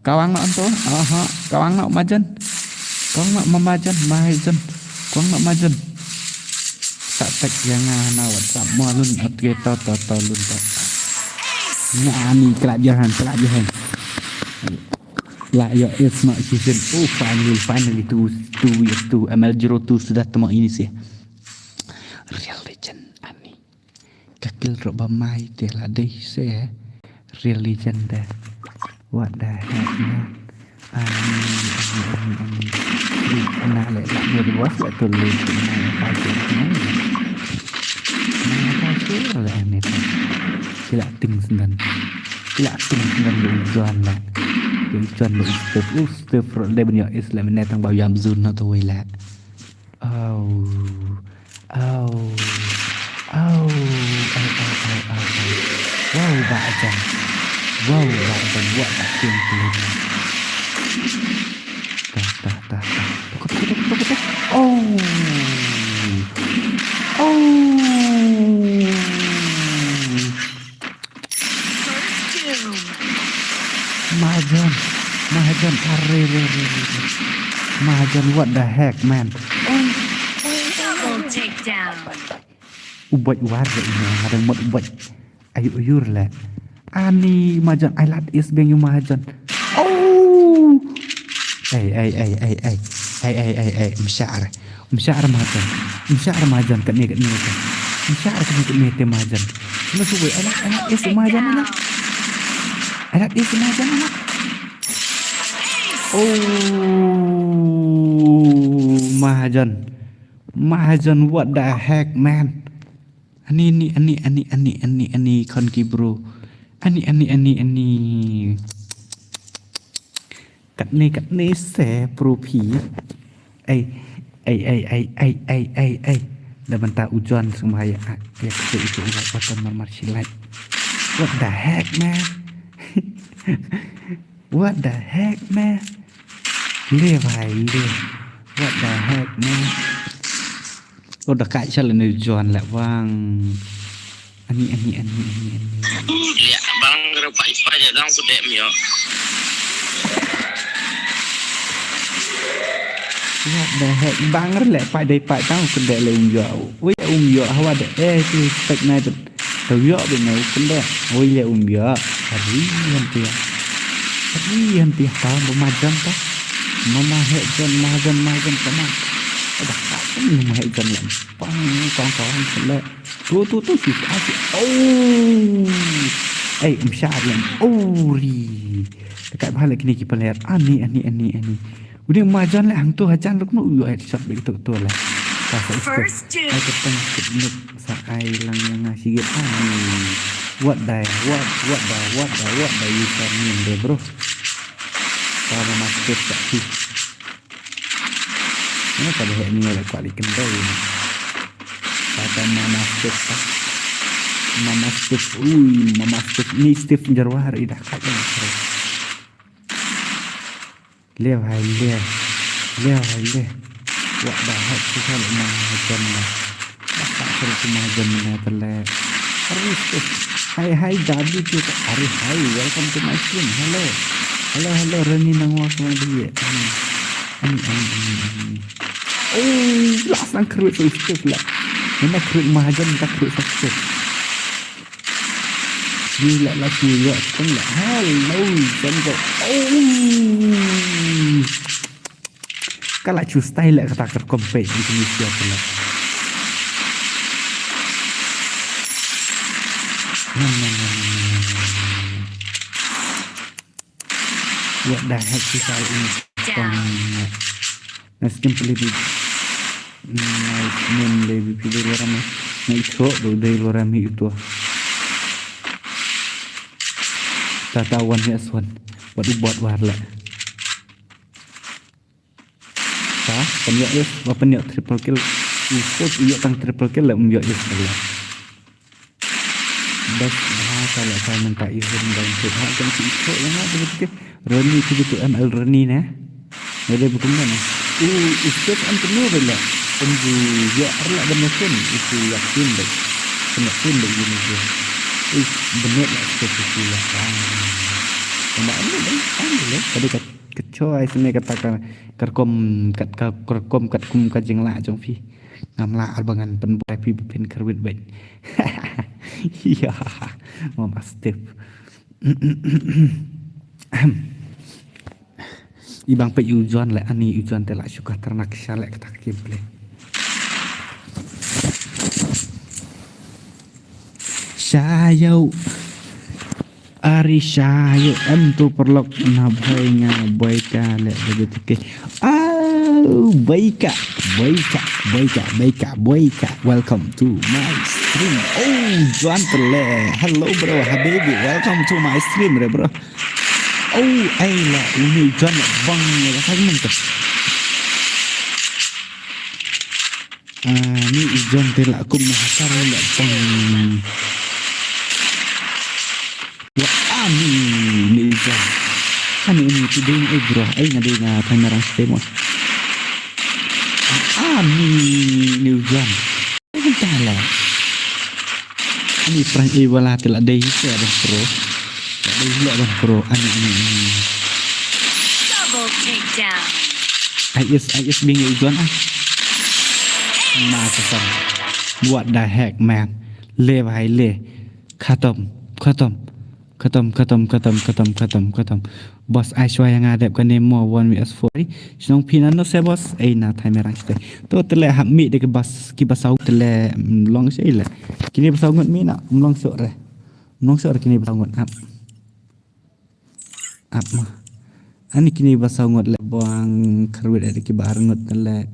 Kawang nok anto? Aha, kawang nok majan. Kawang nok mamajan, mahajan. Kawang nok majan. Sa tek ïa nga na WhatsApp mo lun at ke to to to lun to. Nga ni clap your hand, clap your hand. La yo it's not season. Oh, finally, finally two two years two M L zero two sudah temo ini sih. Real legend ani. Ka kill ro ba mai te la dei se. Real legend de. What the heck, man? Ani, ani, ani, ani. Di na le la ni bos la tu le tu na ka tu na. Na ka tu le ani tu. Ki la ting sendang. Ki la ting sendang di ujuan la. Di ujuan la Steve. Uh, Steve ro le ben ïoh is la mene tang ba ïam zun na tu wei la. Oh. Oh. Oh. Oh, oh, oh, oh, oh. Wow, Bah Jan. Wow, Bah Jan. What a game play. Tah, tah, tah, tah. Tuk, tuk, tuk, tuk, tuk. Oh. Oh. First doom. Mahajan. Mahajan. Are, re, re, re, re. Mahajan, what the heck, man? Double takedown. Ubat war le ina, hadang mot ubat. Ayu, ayur le. Ani Mahajan, ai lad is beng yu Mahajan. Oh! Ai, ai, ai, ai, ai. Ai, ai, ai, ai. Msyar. Msyar Mahajan. Msyar Mahajan, katne, katne, katne. Msyar katne, katne, te Mahajan. Sima suwe, ai lad, ai lad is Mahajan, ai lad. Ai lad is Mahajan, ai lad. Oh, Mahajan. Mahajan, what the heck, man? Ani, ani, ani, ani, ani, ani, ani, khon ki bro. Ani, ani, ani, ani. Katne, katne se pro phi. Ai, ai, ai. Da bynta u John sngewbha ïa, ïa kata itu u like button marmar shi like. What the heck, man? What the heck, man? Le bhai, le. What the heck, man? Oh, da kai sha lane u John la bang. Ani, ani, ani, ani, ani. Lia bang, rupa ipa ja dang ku dem yo. What the heck? Bang re le pai dei pai tang ku de le um yo. Ui, um yo, hawa de, eh, tu spek nai tu. Tau yo be nai ku de. Ui, le um yo. Hari han tia. Hari han tia ha, ba Mahajan ta. Mama he jan, Mahajan, Mahajan ta ma. Ada ha, ni ma he jan le. Pang, kong, kong, le. Tu, tu, tu, si, ah, si. Oh. Ei, um shah lem. Oh, ri. Dekat bhal kini ki player. Ani, ani, ani, ani. Udah Mahajan le hangtu hajan luk nu. Uyu ai shot bagi tu tu le. Pas ai skip. First doom. Ai keteng skip nuk. Sa ai lang yang ngasih git. Ani. What the, what, what the, what the, what the user name deh, bro. Kalau mau masuk ke. Nga ka ba heh ni la kwah li kyndai. Kata Mama Steve ka. Mama Steve, ui, Mama Steve ni Steve Jarwar i dah kat ni. Leo hai leo. Leo hai leo. Wah dah hai tu kalau Mama Hajan lah. Bakak sel tu Mama Hajan mana tele. Hari Steve. Hai hai jadi tu. Hari hai, welcome to my stream. Hello. Hello hello Rani nang wa semua dia. Ani, ani, ani, ani. Oh, la sang kruid sa Steve la. Mana kruid Mahajan ta kruid sa Steve. Ni la la si ya teng la. Hello, Jungle. Oh. Ka la chu style la kata kar kompe Indonesia tu la. Nam, nam, nam. What the heck is all in stone? Na skim pili bi. Nice name le bi pili lorame. Na itho do dei lorame ito. Tata one yes one. What u bot war le. Ta, pynïoh is, ba pynïoh triple kill. Is, is, ïoh tang triple kill le, um ïoh is le. Bas bha ka la ka mynta i hun dang tu ha kan ti ko yang ada betul. Roni tu betul M L Roni ne. Ada betul mana? U istet an tu ni bela. Penju ya arla benesin itu yakin dek. Benesin dek ini tu. Is bener lah istet itu lah. Tambah ini deh. Kan dulu. Tadi kat kecoy sini kata kan kerkom kat kerkom kat kum ka jingla jong phi. Ngam lah ar ba ngan pynbor ïa phi ba phin kyrwit bad. Ïa, Mama Steve. I bang peit u John le ani u John te la shu ka tyrnak sha le kata ka gameplay. Sha ïoh. Arisha, yo em tu perlok na boy nga boy ka le bebe tike. Oh, boy ka, boy ka, boy ka, boy ka, boy ka. Welcome to my stream. Oh, Juan Tele. Hello, bro. Habibi, welcome to my stream, re, bro. Oh, ai la, uni Juan la bang la kan nang tu. Ah, ni i John te la kum na hasar la pang. Wa ani ni i John. Ani ni tu ding eh bro. Ai nga ding nga thai merang stem wa. Ani ni i John. Ai ta la. Ani prank i wala te la dei se abang pro. La dei le abang pro. Ani ani ani. Double takedown. Ai is ai is bing i John ah. Ma kasam. What the heck man. Le bhai le. Khatam. Khatam. Khatam khatam khatam khatam khatam khatam. Boss ai shwa ya nga dep kane mo one vs four. Shnong phi na no se boss. Ei na thai merang shte. To tele hap mi de ke bas ki basau tele mlong se le. Kini basau ngut mi na mlong so re. Mlong so re kini basau ngut ap. Ap ma. Ani kini basau ngut le bang kharwit de ki bar ngut le.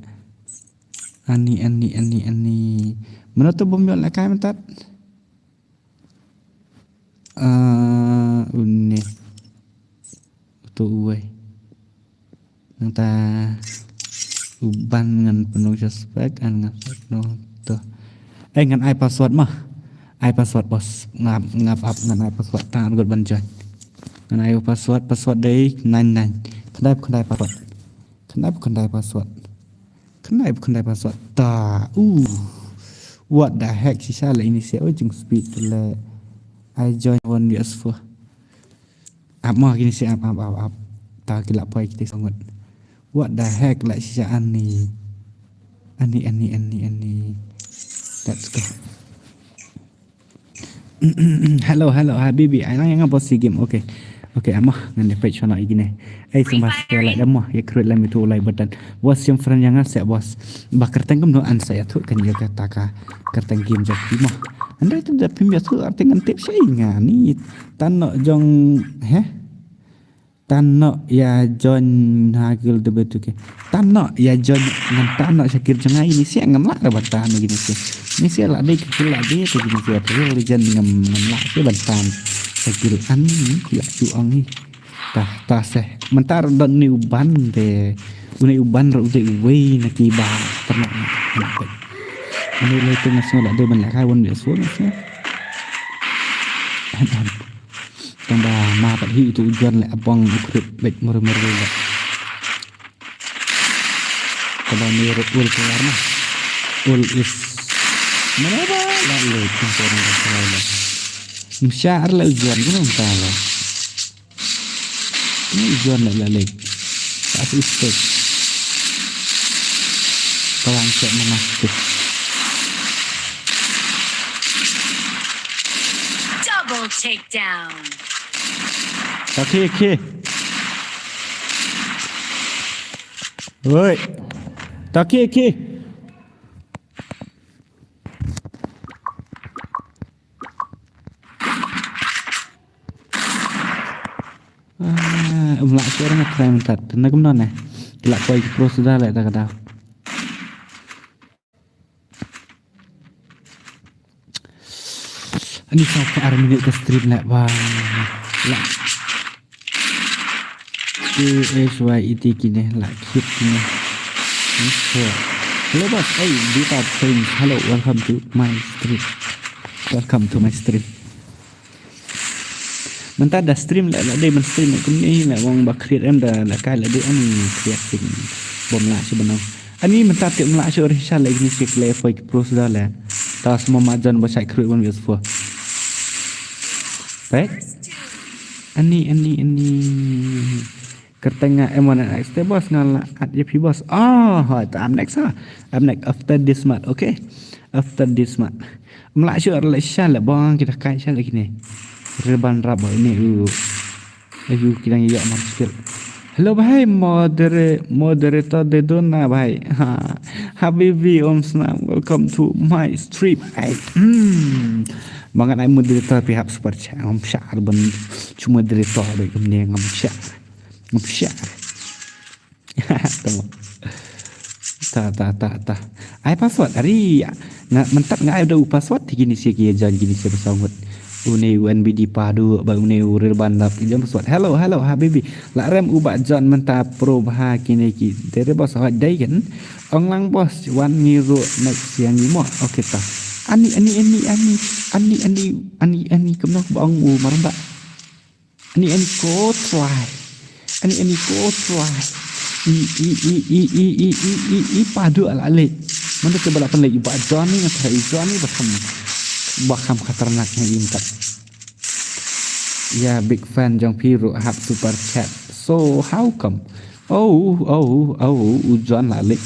Ani ani ani ani. Mano to bom yon le kai mentat. Ah, une. Utu uwei. Nangta uban ngan pynlong suspek an ngan pynlong tu. Eh ngan ai password mah. Ai password boss. Ngap ngap ap ngan ai password ta ngut ban join. Ngan ai password password dei nine nine. Khandai khandai password. Khandai khandai password. Khandai khandai password ta. Uh. What the heck shisha la ini se oi jing speed la. I join one vs four. Ap ma kini se ap ap ap ap. Ta ki la poi kita sangat. What the heck la shisha ani. Ani ani ani ani. Let's go. Hello hello habibi ai lang yang apa si game. Okay. Okay amah ngan depet shona igine. Ai sembah sekali dah mah ya create lah itu like button. Bos yang friend yang ngasih bos. Bakar tengkem no ansa ya tu kan ya kata ka kerteng game jadi mah. Andai tu dah pim ya tu arti ngan tip sih ngani. Tano jong heh. Tano ya join hagil de betu ke. Tano ya join ngan tano shakir jong ai ni siang ngam lah rebat tano gini ke. Ni siang lah dei ke lah dei ke gini ke. Real legend ngam ngam lah ke bantan. Shakir an ni ya ju ang ni. Tah tah seh. Mentar don ni uban de. Une uban ro de uwei na ki ba ternak. Ini le tu ngasngo lah dei ban lah kai wan biasa ngasngo. Tang ba ma pat hi itu ujuan le abang ukrit bek mure mure le. Kaba ni ul keluar mah. Ul is. Mana ba la le tung tung tung tung le. Msyar le ujuan guna mta le. Ini ujuan le le le. Pas istek. Kawan cek memastikan. Double takedown. Taki ki. Woi. Taki ki. Ah, um lah suara ngat try mentat. Tena kum non eh. Kila koi pro sudah lah tak ada. Ani sa ka ar minit ka stream leh bang. La. K H Y E T kine la khit kine. Hello boss, hey, Beta Prince. Hello, welcome to my stream. Welcome to my stream. Mynta da stream la la dei ban stream kumne la wang ba create em da la kai la dei em create thing bom la shi bano. Ani mynta tip mla shu ri sha lek ni shi play poi ki pro suda le. Ta smo ma jan ba shai khrui ban wes fo. Pek. Ani ani ani. Kerteng nga em wan next te boss nga la at ye phi boss. Ah, ha ta am next ha. Am next after this match. Okay. After this match. Mla shu ar le sha le bang kita kai sha le kini. Reban rap ba ini u. Ayu kidang ïa mar skill. Hello bhai moderator moderator de dona bhai. Ha. Habibi om snam welcome to my stream. Ai. Hmm. Ba ngan ai moderator phi hap super chat. Ngam shah ban shu moderator ba kumne ngam shah. Ngam shah. Tama. Ta ta ta ta. Ai password ari. Nga mynta nga ai da u password ti kini sia ki jan kini sia ba saw ngut. Une u N B D Padu ba une u Rilban dap ki jam password. Hello hello habibi. La rem u ba jan mynta pro ba kini ki. Dere boss hot dai kan. Ong lang boss wan ngi ru next yang ngi mo. Okay ta. Ani ani ani ani ani ani ani ani kumno ba ong u marba. Ani ani ko try. Ani ani ko try. I i i i i i i i i padu ala ale. Mana ke bala pan lagi ba Johnny nga try Johnny ba kham ba kham khatarnak nga intak. Ya big fan jong phi ruh hap super chat. So how come? Oh oh oh u John la lek.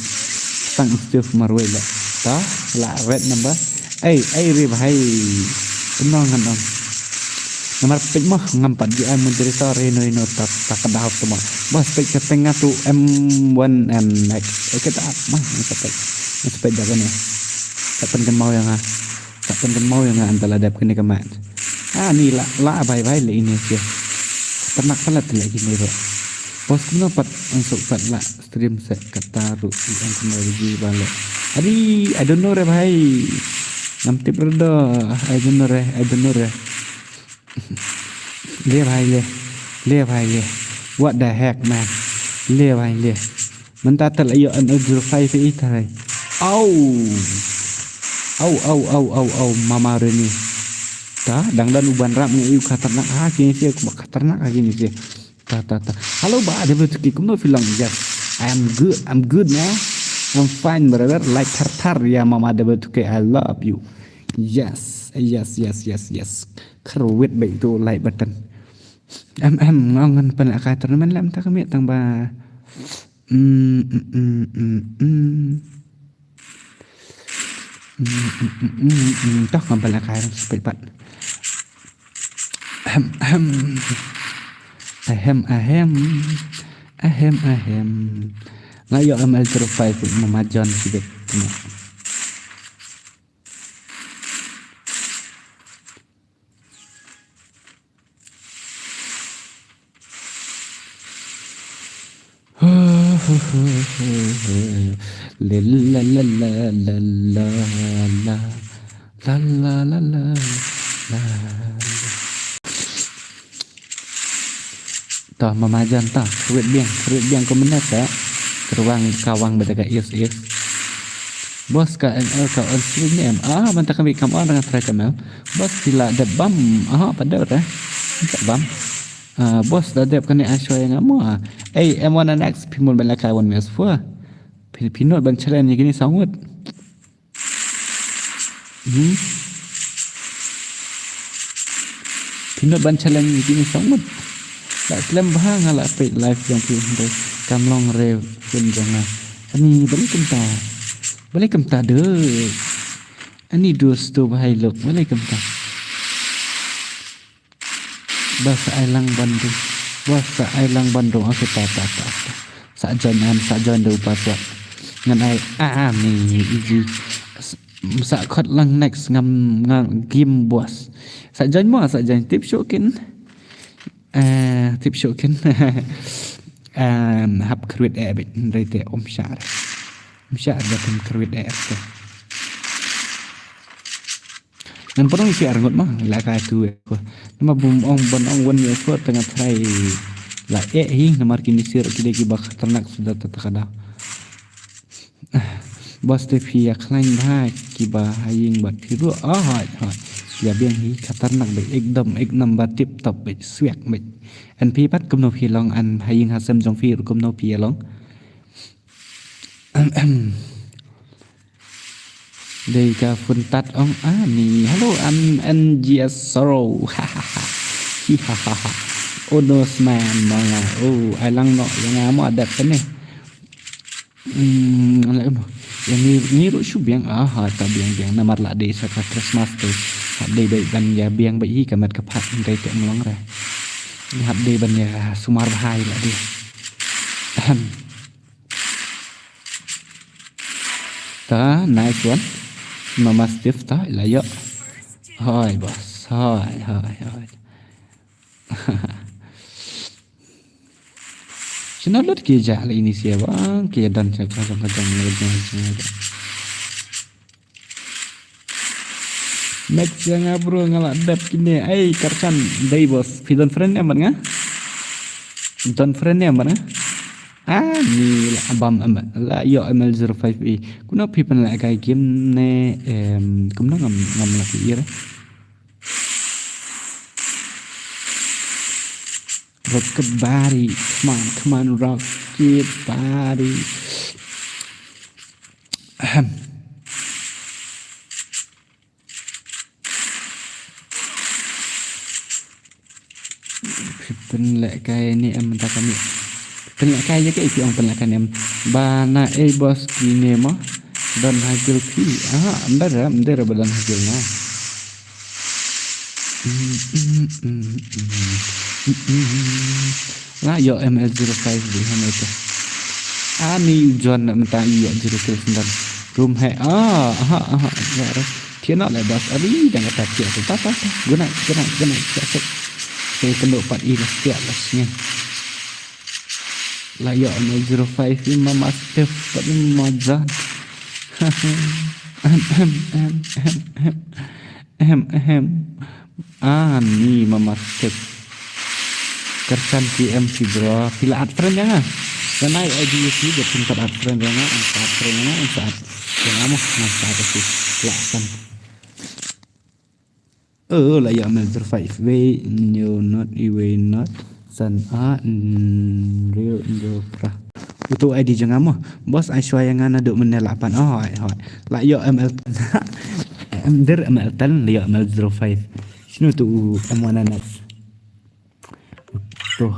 Tang Steve marwei la. Ta la red number. Ai ai re bhai. Penong ngan ong. Namar pek mah ngam pat di ai moderator re no no tak tak dah tu mah. Bas pek setengah tu M one M X. Oke tak mah ngan sepek. Ngan sepek dah kene. Tak pen kan mau yang ah. Tak pen kan mau yang ah antara dep kene kemat. Ah ni la la bhai bhai le ini sih. Ternak pelat le gini bro. Bos kena pat ansuk pat la stream set kata ru ang kena lagi balik. Adi, I don't know re bhai. Ngam tip re do. I don't know re. I don't know re. Le bhai le. Le bhai le. What the heck man. Le bhai le. Mynta tal ayo an zero five e tarai. Au. Au au au au au mama reni. Ta dang dan uban rap ngi u khatarnak ha kini sia ku khatarnak ha kini sia. Ta ta ta. Hello ba ada betul ki kumno phi long. Yes. I am good. I'm good man. I'm fine brother. Like thar thar ya mama ada betul ki I love you. Yes. Yes yes yes yes. Kharwit baik tu like button. Em em ngongan pan la kai tournament lam ta kami tang ba. Mm, mm, mm, mm, mm. Mm, mm, mm, mm, mm. Toh ngam pala kai rang sepet pat. Ahem, ahem. Ahem, ahem. Ahem, ahem. Nga yo M L zero five mama John sibet. La la la la la la la la la la la la. Toh mama jan toh kruit biang kruit biang ko menet ka. Keruang kawang beda ka is is. Bos ka M L ka on stream ni em. Ah mantap kami kam on dengan try kam em. Bos sila dep bam. Ah pada dah. Dep bam. Ah bos da dep kani asho yang amu ah. Ei em one next pimul bela kai one mes fua. Pinot ban challenge ni kini sangut. Hmm. Pinot ban challenge ni kini sangut. La slem bha nga la peit live jong phi hynrei kam long re phone jong nga. Ani balik kumta. Balik kumta de. Ani dus tu bhai lok balik kumta. Ba sa ai lang ban du. Ba sa ai lang ban du. Aku ta ta ta ta. Sa join an sa join du password. Ngan ai ah ni iji. Sa khot lang next ngam ngam game boss. Sa join mo sa join tip shokin. Eh tip shokin. Em hap create eh bit. Rete om shar. Om shar da pun create eh. Ngan pynong isi ar ngut ma la ka tu eh. Nama bum ong ban ong wan ye ko tengah trai la eh hi namar kini sir kide ki ba khatarnak sudah tatakada. Bos te phi ya khlain bha ki ba haying bat phi ruh ah hai hai. Ya biang hi khatarnak be ekdom ek number tip top be swiak be. An phi pat kumno phi long an haying hasem jong phi ruh kumno phi ya long. Dei ka phone tat ong ani. Hello, I'm N G S Sorrow. Hihahaha. Oh no sman manga. Oh, ai lang no yang amo adat kene. Hmm, ala mo. Yang ni ni ru shu biang ah ha ta biang biang namar la dei sa ka Christmas tu. Hap dei dei ban ya biang ba i ka mat ka phat dei te mlong re. Hap dei ban ya sumar bhai la dei. Ahem. Ta, nice one. Mama Steve ta, ila yo. Hoi boss, hoi, hoi, hoi. Shano lut ki jah la ini sia bang ki don cha cha jong ka jong la jong jong. Next ya nga bro nga la dep kine ai karchan dei boss. Phi don friend em bad nga? Don friend em bad nga? Ah ni la bam em la yo M L zero five E. Kuna phi pen la kai game ne em kumno ngam ngam la ki ira. Rocket body, come on, come on, rocket body. Ahem. Phi pynlehkai ne em mynta kane. Pynlehkai ïa kaei phi ong pynlehkai ne em. Ba na ei boss kine mo. Don ha guild phi. Aha, ym dei re, ym dei re ba don ha guild na. La ïoh M L zero five di ha mynta. Ani u John na mynta ïoh zero kills mynta. Room hai. Ah, aha, aha. Ïoh re. Thiah noh leh boss. Ari dang kata thiah tu. Ta ta ta. Guna guna guna thiah sek. Te kendo pat i la thiah la sien. La ïoh M L zero five i ma master pat i ma John. Ahem ahem ahem ahem. Ahem ahem. Ah ni ma master. Kersan T M P bro. Phi la add friend ïa nga? Ngan ai I D ïa phi, ba phin pat add friend ïa nga, yn sa add friend ïa nga, yn sa add ïa nga mo, ngan sa add ïa phi. La kan. Oh, la ïa mel zero five wei, nyo not, iwei not, san a, nriew, nriew phra. Uto I D jong nga mo. Boss ai shuwa ïa nga naduh mynne la pan. Oh, ai, hoi. La ïoh M L. Em dir M L ten, la ïoh M L zero five. Shino tu u M one N X. Uto.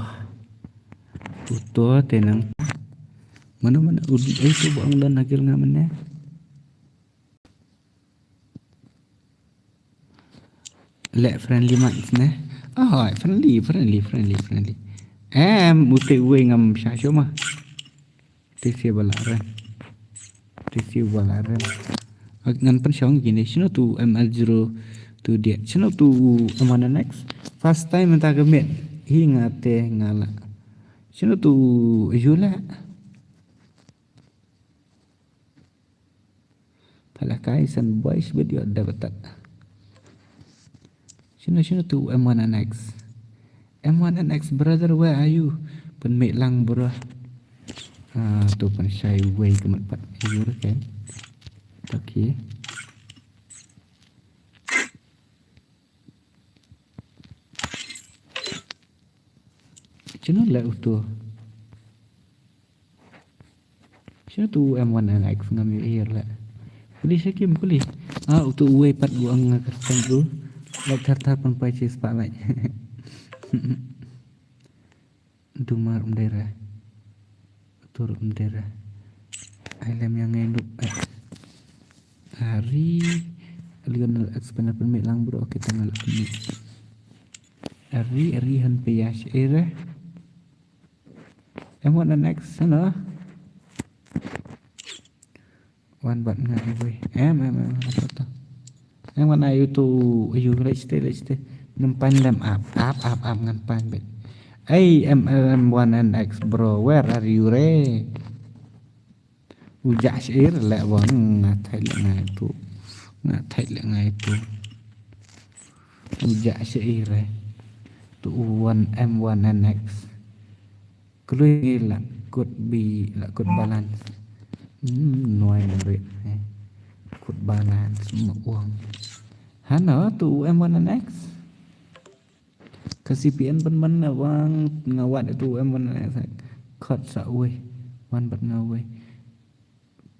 Uto te nang. Mano mano u di ai tu bang don hagil nga mene. Leh friendly match ne. Ah, friendly, friendly, friendly, friendly. Em, ute uwe ngam sha sho ma. Te si bala ren. Te si bala ren. Ak ngan pen shong gini. Shino tu M L zero tu dia. Shino tu M one N X. First time enta ke met. Hi ngate ngala. Shino tu yula. Pala kai san boys with your debatat. Shino shino tu M one N X. M one N X brother, where are you? Pen me lang bro. Ah, tu pen shai wei kemat pat. Yur kan. Okay. Shino le utu. Shino tu M one N X ngam ïohi le. Kuli shakim kuli. Ah, utu uwei pat u ang nga kerteng tu. Lek thar thar pan pai chis pa lai. Dumar umdera. Tur umdera. Ai lem yang ngai nuk. Hari Lionel X panel pen me lang bro kita ngal pen me. Ari ari han peyash era. Em wan next sana. Wan bat nga iwe. Em em em apa tu? Em wan ayu tu ayu lech te lech te. Nempan lem ap ap ap ap ngan pan bet. Hey M L M one N X bro, where are you re? Ujak syair lek bang nga thai lek ngai tu. Nga thai lek ngai tu. Ujak syair eh. Tu one M one N X. Klui la kut bi la kut balance. Hmm, nuai merit eh. Kut balance muang. Hana tu M one N X. Ka C P N ban ban na wang nga wat tu M one N X. Khot sa wei. Wan bat nga wei.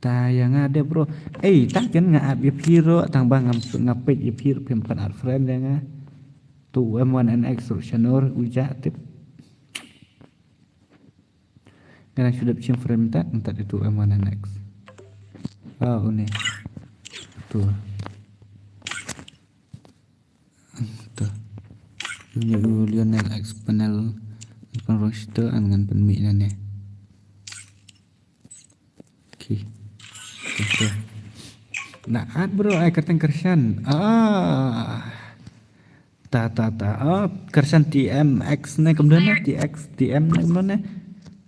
Ta ya nga de bro. Ei, ta ken nga ap ya piro tang ba nga nga pet ya piro pem pat at friend ya nga. Tu M one N X ru shanor uja tip. Nga nang sudap chim friend tat tat itu M one N X. Ah, une. Tu. Tu. Ini u Lionel X panel. Pan rong situ an ngan pen mi nane. Okay. Okay. Na at bro, ai kyrteng Kyrshan. Ah. Ta ta ta. Ah, Kyrshan T M X ne kumno ne? T X T M ne kumno ne?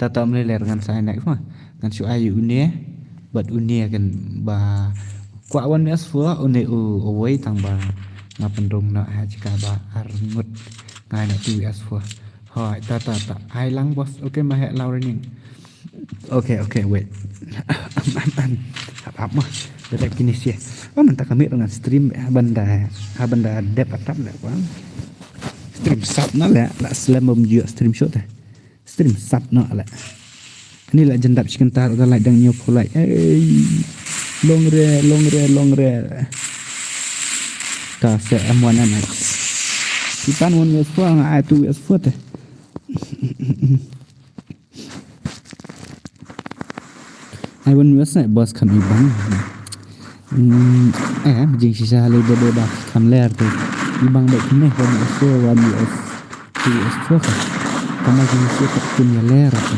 Ta ta, ym lei ler, ngan sa ai next ma. Ngan shu ai une. Bad une kan ba kwah wan me asfua une u uwei tang ba nga pynrung noh ha jaka ba ar ngut. Nga ai noh tu asfua. Hoi, ta ta ta. Ai lang boss. Okay, ma heh law running. Okay, okay, wait. Hap hap ma. Bada kine sia. Oh, mynta ka miet ngan stream, ha ban da, ha ban da dep atap leh, bang. Stream sap noh leh, la slem bym ju stream shot eh. Stream sap noh leh. Ani la jan dap shi kynta ruh ka light dang ñiew phew light. Ei. Long re, long re, long re. Ka se M one N X. Ki pan wan wes fo, nga ai tu wes fo te. Ai wan wes ne boss, kham i bang. Hmm, eh, jing shisha le de de ba kham ler te. I bang ba kine wan wes fo, wan wes. Tu wes fo ka. Kama jing shisha tak kun ya ler te.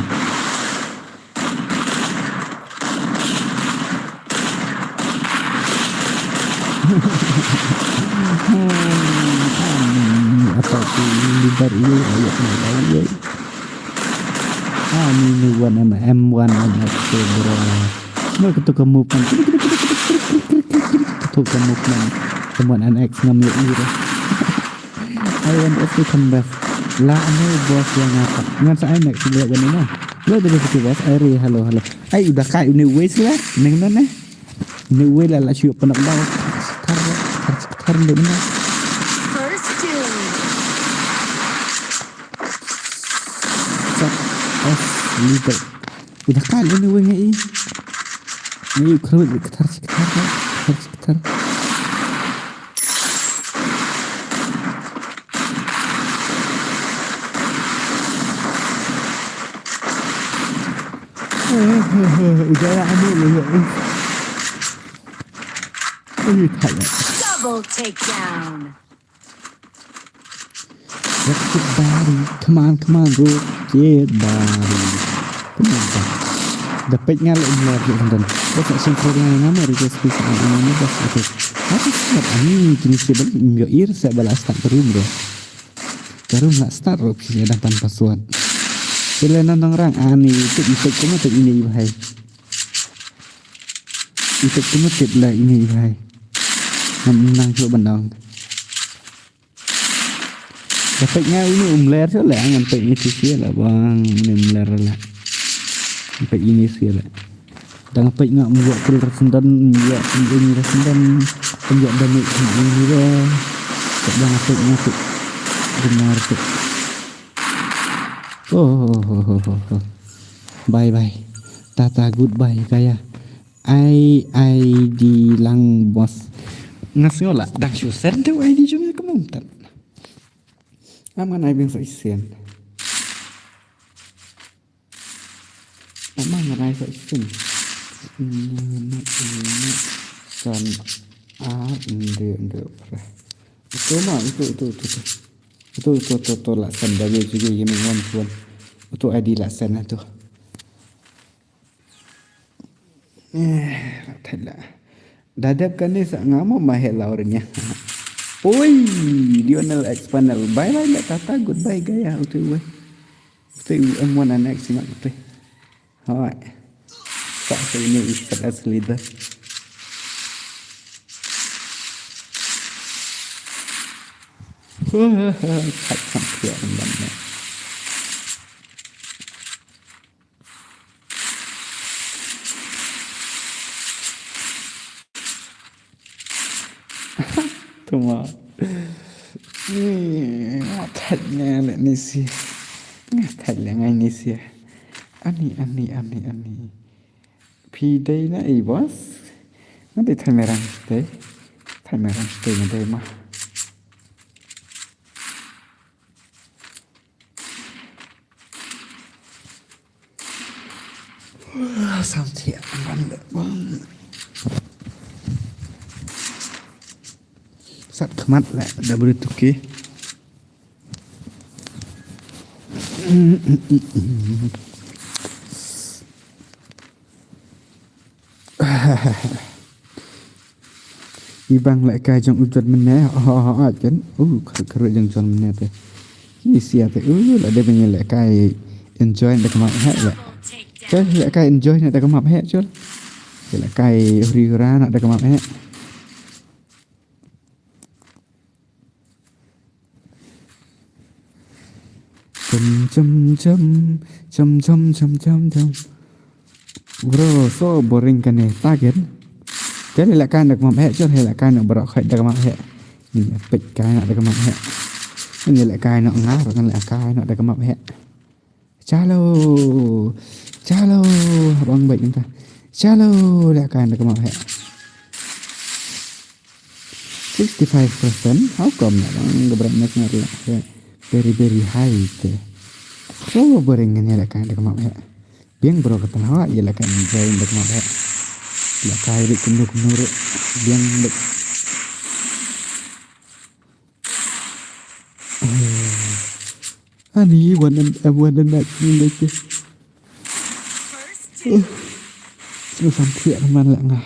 Apa tu leader ini, ayat ni, ayat. Ah, ni, ni one M, M one M X tu, bro. Semua ketuk kamu pun. Ketuk kamu pun. Semua anak ngam ya ira. I want us to come back. La ane boss yang apa? Ngan sa ai next lihat wan ina. Lo tadi kita boss. Ai ri, hello, hello. Ai udah kai ini waste lah. Neng nane. Ini waste lah, la shu pernah bau. Tar tar tar tar tar. First doom. Sat as leader. Udah kai ini waste ngai. Ini kru ketar ketar ketar ketar. Udah lah, ambil dulu. Ini tak ya. Double takedown. Rocket body, come on, come on, rocket body. Come on, come on. Da peit nga la umlar di dan. Ko sa sing kru nga mo request please an an ni bas, okay. Apa sebab ani jenis dia balik mio ir sa bala start baru bro. Baru nak start rock sih ada tanpa suat. Bila nang rang ani itu itu cuma tu ini bahai. Itu cuma tip lah ini bahai. Nang nang cuba nang. Da peit nga uni um ler sha leh, ngan peit ini sha leh bang, uni um ler leh. Ngan peit ini sha leh. Da nga peit nga um ïoh pul rasendon, um ïoh ini rasendon, um ïoh damage ini re. Da nga peit nga peit. Benar tu. Oh, oh, oh, oh, oh, oh. Bye bye. Tata, goodbye, gaya. Ai, I D lang boss. Nga sngew la dang shu send te I D jong nga kumno mynta. Am ngan ai biang sa shisien. Am ngan ai sa shisien. Ngan ai san ar nde nde pra. Itu ma, itu, itu, itu, itu. Itu, itu, itu, itu la send da gue juga gini one one. Itu I D la send itu. Eh, thait la. Da dep kane sa nga mo ma he la ur nya. Oi, Lionel X Panel. Bye bye la tata, goodbye gaya. Utu we. Utu M one N X nga utu. Hoi. Sa sa ini ikat as leader. Thait sam pia ram ne. Tuma. Nga thait ne le ni si. Nga thait le ngai ni si. Ani, ani, ani, ani. Phi dei na i boss. Nga dei thai merang dei. Thai merang dei nga dei ma. Sam thiah ban da bang. Sat khmat la da bru tuki. I bang lehkai jong u John Mane, oh, oh, oh, jan. Uh, kar kar jong John Mane te. Ni sia te, uh, la dei ban ïalehkai enjoy da ka map heh leh. Te lehkai enjoy na da ka map heh chul. Lehkai huri hura na da ka map heh. Chum chum chum chum chum chum chum chum. Bro, so boring kane target. Te lehkai da ka map heh chul, lehkai na bro khai da ka map heh. Ni pek kai na da ka map heh. Ni lehkai na ngar, ni lehkai na da ka map heh. Chalo. Chalo. Bang baik entah. Chalo. Lehkai da ka map heh. Sixty-five percent. How come na bang ka brightness na lehkai very, very high te. So boring ni lehkai da ka map heh. Biang bro ka tanawa ïalehkai enjoy da ka map heh. Lehkai ri kumno kumno ri. Biang bek. Ani wan an wan an na ni lehkai. Snu sam thiah man la nga.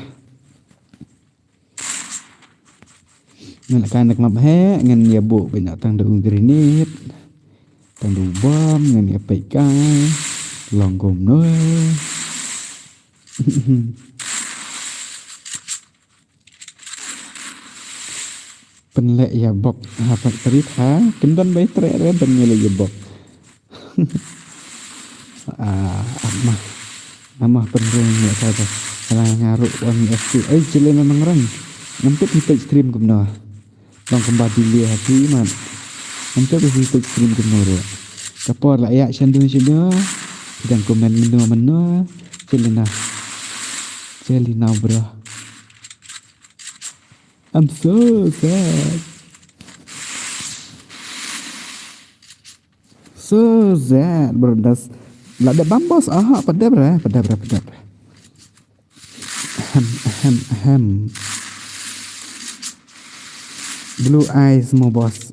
Ngan lehkai da ka map heh, ngan ïa buh beit na tang da u grenade. Tang da u bom, ngan ïa peit kai. Long kumno. Pynleh ïa bok ha factory ha, kim don bai treh re ban ïa leh ïa bok. Ah, ama. Ama pynrung ïa ka ba. Ala nga ruh wan ïa stu. Ai, jilin na ngrang. Ngam tip hi peit stream kumno. Long kumba delay ha ki man. Ngam tip hi peit stream kumno ruh. Ka por la ïa shandu shandu. Dang comment mano mano. Jilin na. Jilin na, bro. I'm so sad. So sad, bro. Das la dep bam bos. Aha, padep re, padep re, padep re. Ahem, ahem, ahem. Blue eyes mo bos.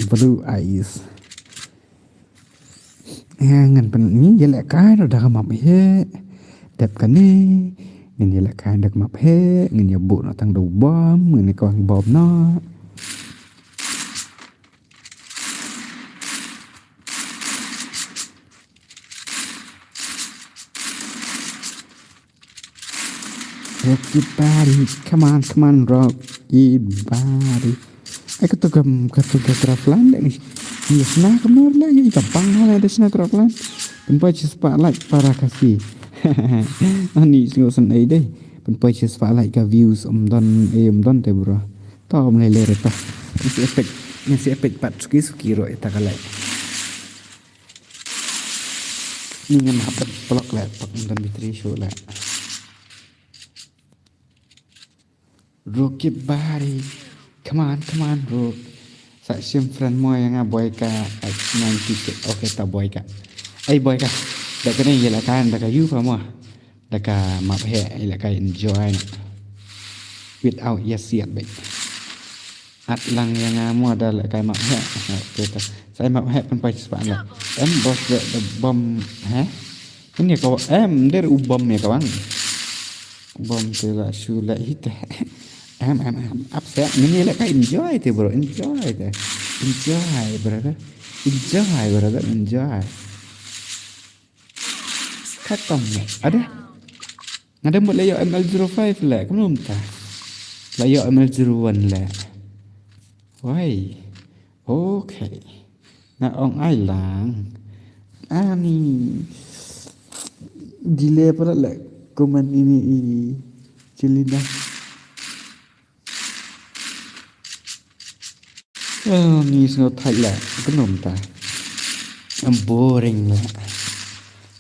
Blue eyes. Eh, ngan pyn-, ngan ïalehkai da ka map heh. Dep kane. Ngan ïalehkai da ka map heh. Ngan ïa buh na tang da u bom. Ngan ïa kwah bom na. Rocky Body, come on, come on, Rocky Body. Ai, kato ka, kato ka Craftland deh ni. Ni shna ka mor la, ni ka bang la, deh shna Craftland. Pynpoi shi spah like para Khasi. Ani sngew san ai deh. Pynpoi shi spah like ka views um don, eh, um don te bro. To um lei lei re to. Ngan sa peit, ngan sa peit pat suki suki ruh ita ka like. Ni ngan hap block leh, pak ngan don battery shuh leh. Rocky Body. Come on, come on, Rock. Sa shim friend mo ïa nga Boy ka, ninety six. Okay, ta Boy ka. Ai Boy ka. Da kane ïalehkai da ka youth mo. Da ka map heh, ïalehkai enjoy na. Without ïa siat beit. At lang ïa nga mo da lehkai map heh. Te ta. Sa map heh pynpoi shi spah leh. Em bos leh da bom heh. Ini ka wa-, em der u bom ïa ka wang. U bom te la shu leh hi te. Em, em, em. Upset. Ngin ïalehkai enjoy te bro. Enjoy te. Enjoy brother. Enjoy brother. Enjoy. Khatam ne. Ada. Nga da mut la ïoh M L zero five leh, kumno mynta? La ïoh M L zero one leh. Wai. Okay. Nga ong ai lang. Ani. Delay para leh comment ini i Celina. Oh, ni sngewthait la, kumno mynta. Boring la.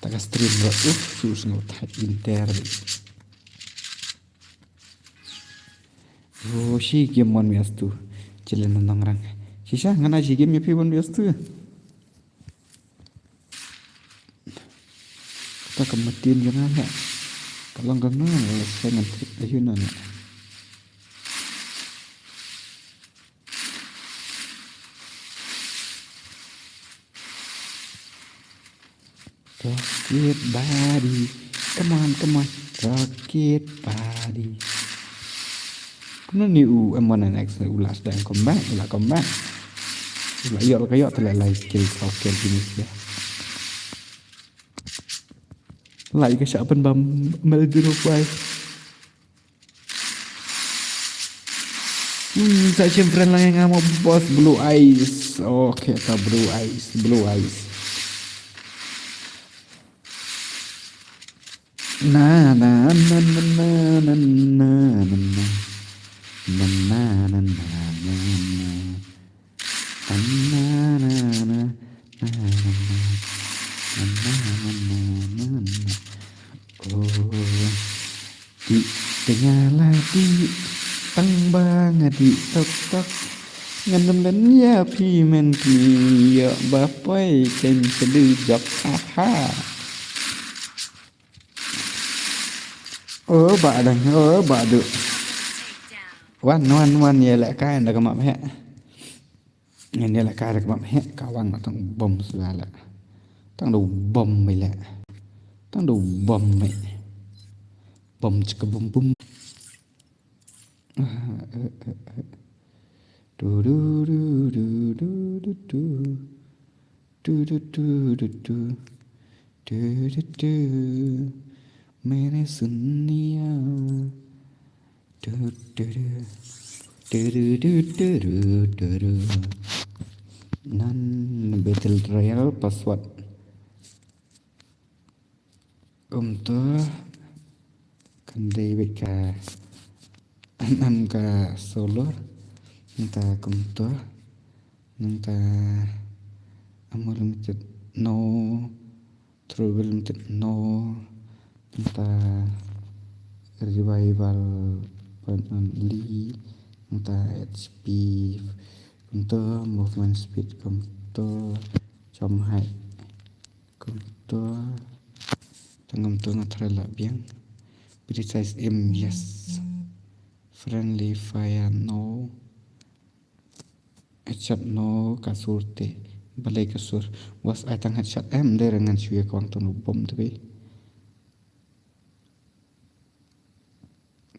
Ta ka stream ruh, uh, shu sngewthait inter. Oh, shi game one V S two. Jilin nongrang. Shisha, ngan ai shi game ïa phi one V S two. Ta ka matin jong nga ha. Ka long ka nga, la sa ngan trip da yun na. Rocket body. Come on, come on. Rocket body. Kumno ni u M one N X u la sdang comeback, u la comeback. U la ïoh, la ka ïoh te la lai kill, saw kill finish ïa. Lai ka shah pynbam mel juru kwai. Hmm, sa shim friend lang nga mo boss Blue Eyes. Okay, ta Blue Eyes, Blue Eyes. Na na na na na na na na na. Na na na na na na. Na na na na na na na. Na na na na na na na. Oh. Dih tynga la dih, tang ba nga dih tok tok. Ngan ym len ïa phi myntoi, ïoh ba poi kein sdang jop, ha ha. Oh ba dang, oh ba du. Wan wan wan, ïa leh kai ynda ka map heh. Ngan ïa leh kai da ka map heh, ka wan ma tang bom sla leh. Tang du bom mai leh. Tang du bom mai. Bom chika bom bom. Ah, eh, eh, eh. Du du du du du du du. Du du du du du. Du du du. Mere suniya. Du du du. Du du du du du du du. Nan Battle Royale password. Kumto kan dei bad ka, em, ka solo. Nangta kumto. Nangta ammo limited no. Trouble limited no. Nangta revival point only. Nangta H P. Kumto movement speed kumto. Jump height. Kumto. Tang kumto nga try lah biang. Precise aim, yes. Friendly fire, no. Headshot, no. Ka sur te. Balei ka sur? Was ai tang headshot em, dei ra ngan shu ïa kwang tang bom te be.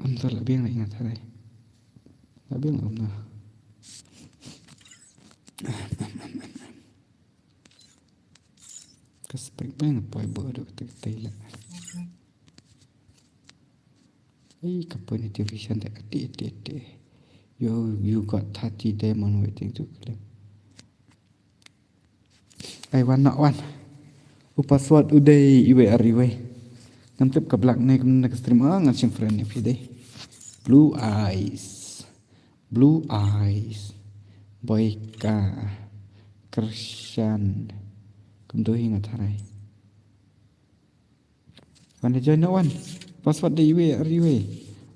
Kumto lah biang lah nga try. Lah biang lah kumto. Ka spike ba nga poi ba dok te te la. Ei, ka poi notification te ati ati ati. You, you got thirty diamond waiting to claim. Ai wan na wan. U password u dei iwei ar iwei. Ngam tip ka black ne kumne ka stream, ah, ngan shim friend ïa phi dei. Blue Eyes. Blue Eyes. Boyka. Krishan. Kumto hi nga tharai. Wan da join na wan. Password da iwei ar iwei.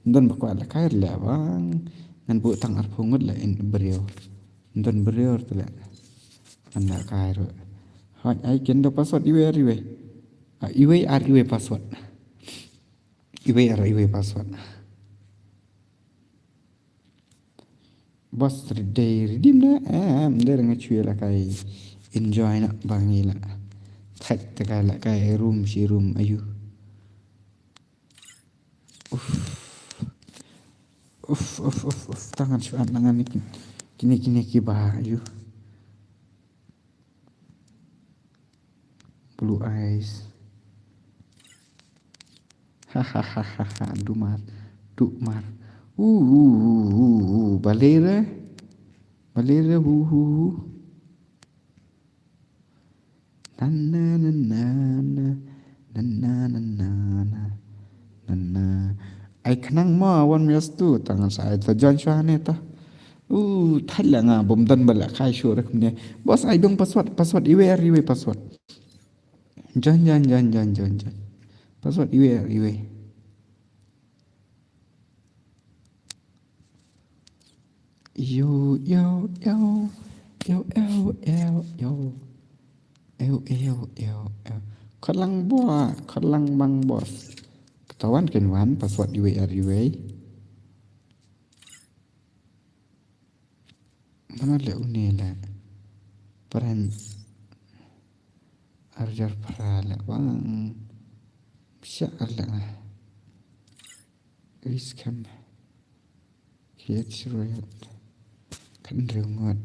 Ndon ba kwah la kai la bang. Ngan buh tang arphew ngut la in briew. Ndon briew te la. Ngan la kai ru. Hoi ai ken da password iwei ar iwei. Ah, iwei ar iwei password. Iwei ar iwei password. Boss, ready, ready na, em, dei nga shu ïa la kai enjoy na ba ngi la. Thait ta kai la kai room shi room ayu. Uf. Uf, uf, uf, uf, tangan shu at nangan ni kin-, kini, kini ki ba ayu. Blue Eyes. Ha ha ha ha ha. Dumar. Dumar. Uh, uh, uh, uh, uh. Balera. Balera, uh, uh, uh. Na, na, na, na, na. Na, na, na, na, na. Na, na. Ai khnang mo, wan mias tu, tang sa ai ta join shwa ne ta. U, thai la nga bom don ba la kai shu rek ne. Boss, ai dong password, password, iwei ar iwei password. Join, join, join, join, join, join. Password, iwei ar iwei. Yo, yo, yo. Yo, yo, yo, yo. Yo, yo, yo, yo. Khot lang bwa, khot lang bang boss. Kata wan ken wan, password iwei ar iwei. Mana le une le. Pran. Arjar phra le bang. Bisa le. Wis kam. Yet shruyat. Kan riu ngot.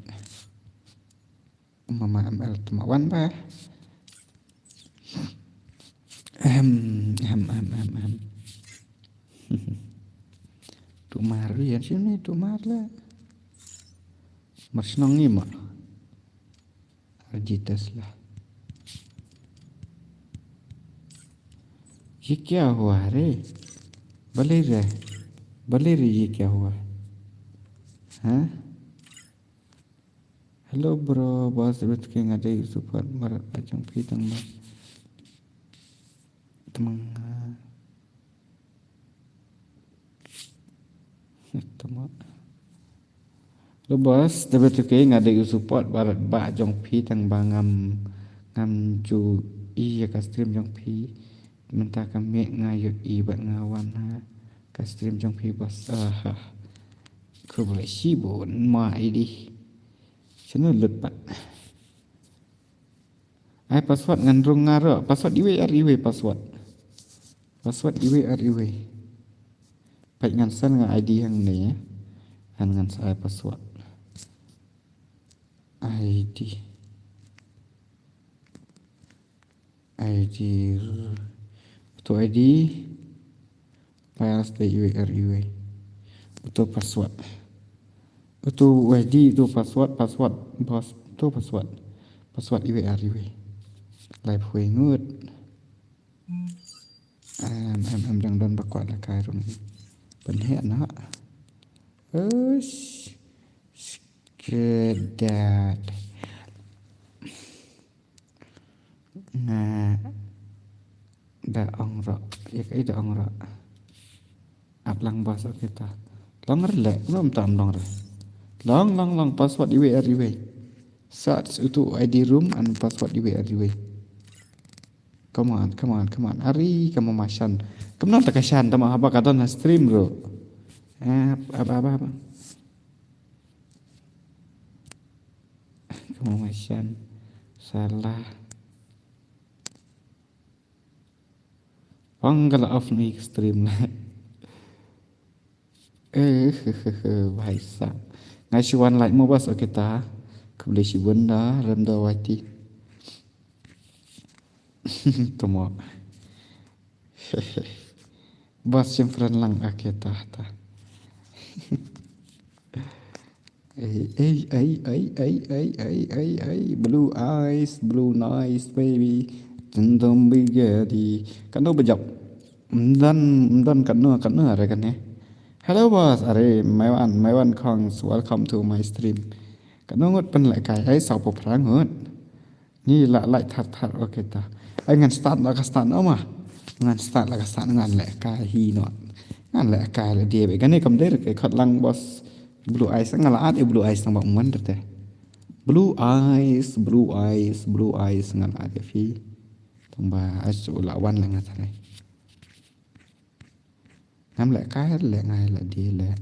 Mama M L tma wan ba. Ahem, ahem, ahem, ahem, ahem. Tumar yan sini tumar la. Mar shnong ni ma. Arji Tesla. ये क्या हुआ रे? बले रे, बले रे, ये क्या हुआ? हाँ? Hello bro, boss, bet ke ngadei support bar ajong pi tang ba. Temang. Tama. Lo boss, da betul ke nga dei u support barat ba jong phi tang ba ngam, ngam ju i ya ka stream jong phi. Mynta ka miet nga yu i ba nga wan ha ka stream jong phi boss. Aha. Khublei shibun ma I D. Shano lut pat. Ai password ngan rung nga ro. Password iwei ar iwei password. Password iwei ar iwei. Peit ngan send nga I D hangne. Ngan ngan sa ai password. I D. I D. Uto I D. Files te iwei ar iwei. Uto password. Uto I D, uto password, password, boss, uto password. Password iwei ar iwei. Live hui ngut. Em, em, em, dang don ba kwah la kai rung. Pynheh na. Ush. Skedat. Nga da ong ro. Ya kai da ong ro. Ap lang boss, okay ta. Long re le, belum tam long re. Long, long, long, password iwei ar iwei. Search uto I D room and password iwei ar iwei. Come on, come on, come on. Ari, kamu mashan. Kamu nang taka shan, tama haba ka don ha stream ro. Ap, ap, ap, ap. Kamu mashan. Salah. Pang kala off ni stream la. Eh, bhai sa. Ngai shi wan like mo boss, okay ta. Khublei shibun da, rem da wati. Tama. Boss shim friend lang, okay ta, ta. Ei, ei, ei, ei, ei, ei, ei, ei, ei. Blue eyes, blue nice, baby. Tendom bigedi. Kano bejap. Mdan, mdan kano, kano are kane. Hello boss, are, Maiwan, Maiwan Khongs, welcome to my stream. Kano ngut pen lekai, ai, saw po phrang ngut. Ngi la lai thar thar, okay ta. Ai ngan start la ka start no ma. Ngan start la ka start ngan leh kai hi no. Ngan leh kai la dia be. Kane kam der ke khot lang boss. Blue eyes nga la at e blue eyes tang ba umman te. Blue eyes, blue eyes, blue eyes nga la at e phi. Tang ba as la wan la nga tare. Ngam leh kai leh ngai la di leh.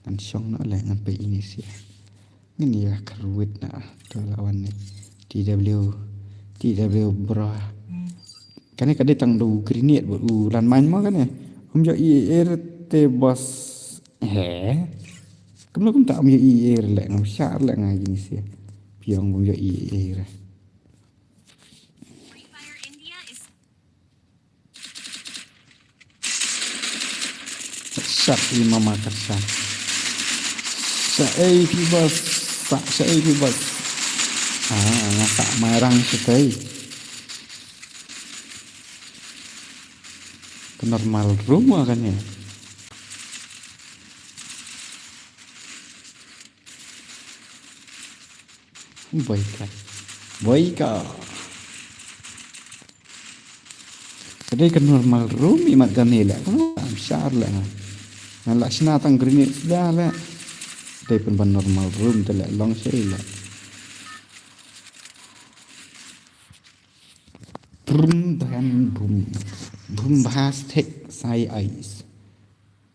Ngan shong no leh ngan pei ini sia. Ngin ya kharwit na to la wan ni. T W, T W bro. Kane ka dei tang du grenade bro. U lan main ma kane. Um jo i er te boss. He. Kum lo kum ta um jo i er leh ngam shar leh ngai ini sia. Piong um jo i er. Shut i mama ka shut. Shut ei pi bas. Shut ei pi bas. Ah, nga sa mai rang shut ei. Ka normal room ka ne. Boika. Boika. Ka dei ka normal room i mat kane leh. Kam shah leh nga. Nga la shna tang grenade sda leh. Dei pynban normal room te leh long shei leh. Brum dan brum. Brum bha stek sai ais.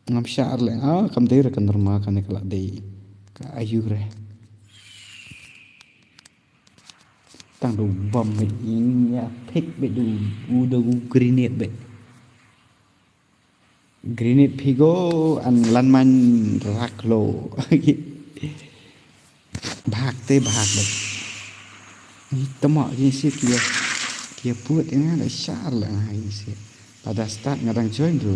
Ngam shah leh. Ah, kam dei re ka normal kane ka la dei. Ka ayu re. Tang du bom bit in ya pick bit du, u du grenade bit. Grenade phi go an lan man rak lo. Bhag te bhag bad. Ni tama ki si kia. Kia put ina da shar la ngai si. Pada start nga dang join tu.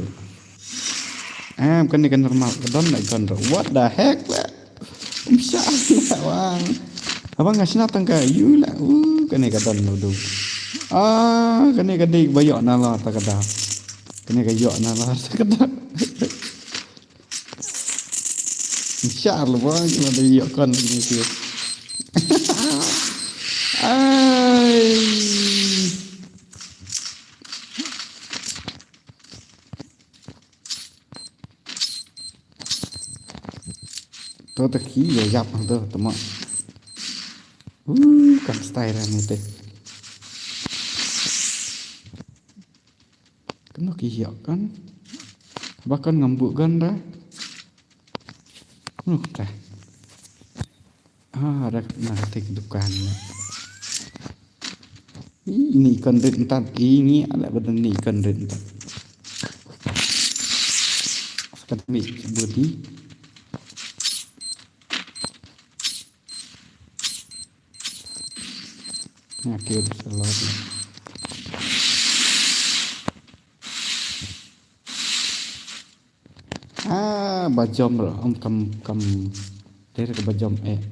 Em kane ka normal ka don la gun ro. What the heck la? Um shar la wang. Abang nga shna tang ka yu la. Uh kane ka don lo du. Ah kane ka dei ba yok na la ta ka da. Kane ka yok na la ta ka da. Shar la wang la dei yok kon ni ki. Ai. To ta ki ya yap hang to tama. Uh, kan style ra ni te. Kano ki yok kan? Ba kan ngam bu gan ra. Kano kata? Ah, ada na te dukan. Ini kan rit entat, ini ala badan ni kan rit entat. Sekat mi budi. Nga kiew da sha lor. Ah, ba jom ro, um kam kam. Der ka ba jom eh.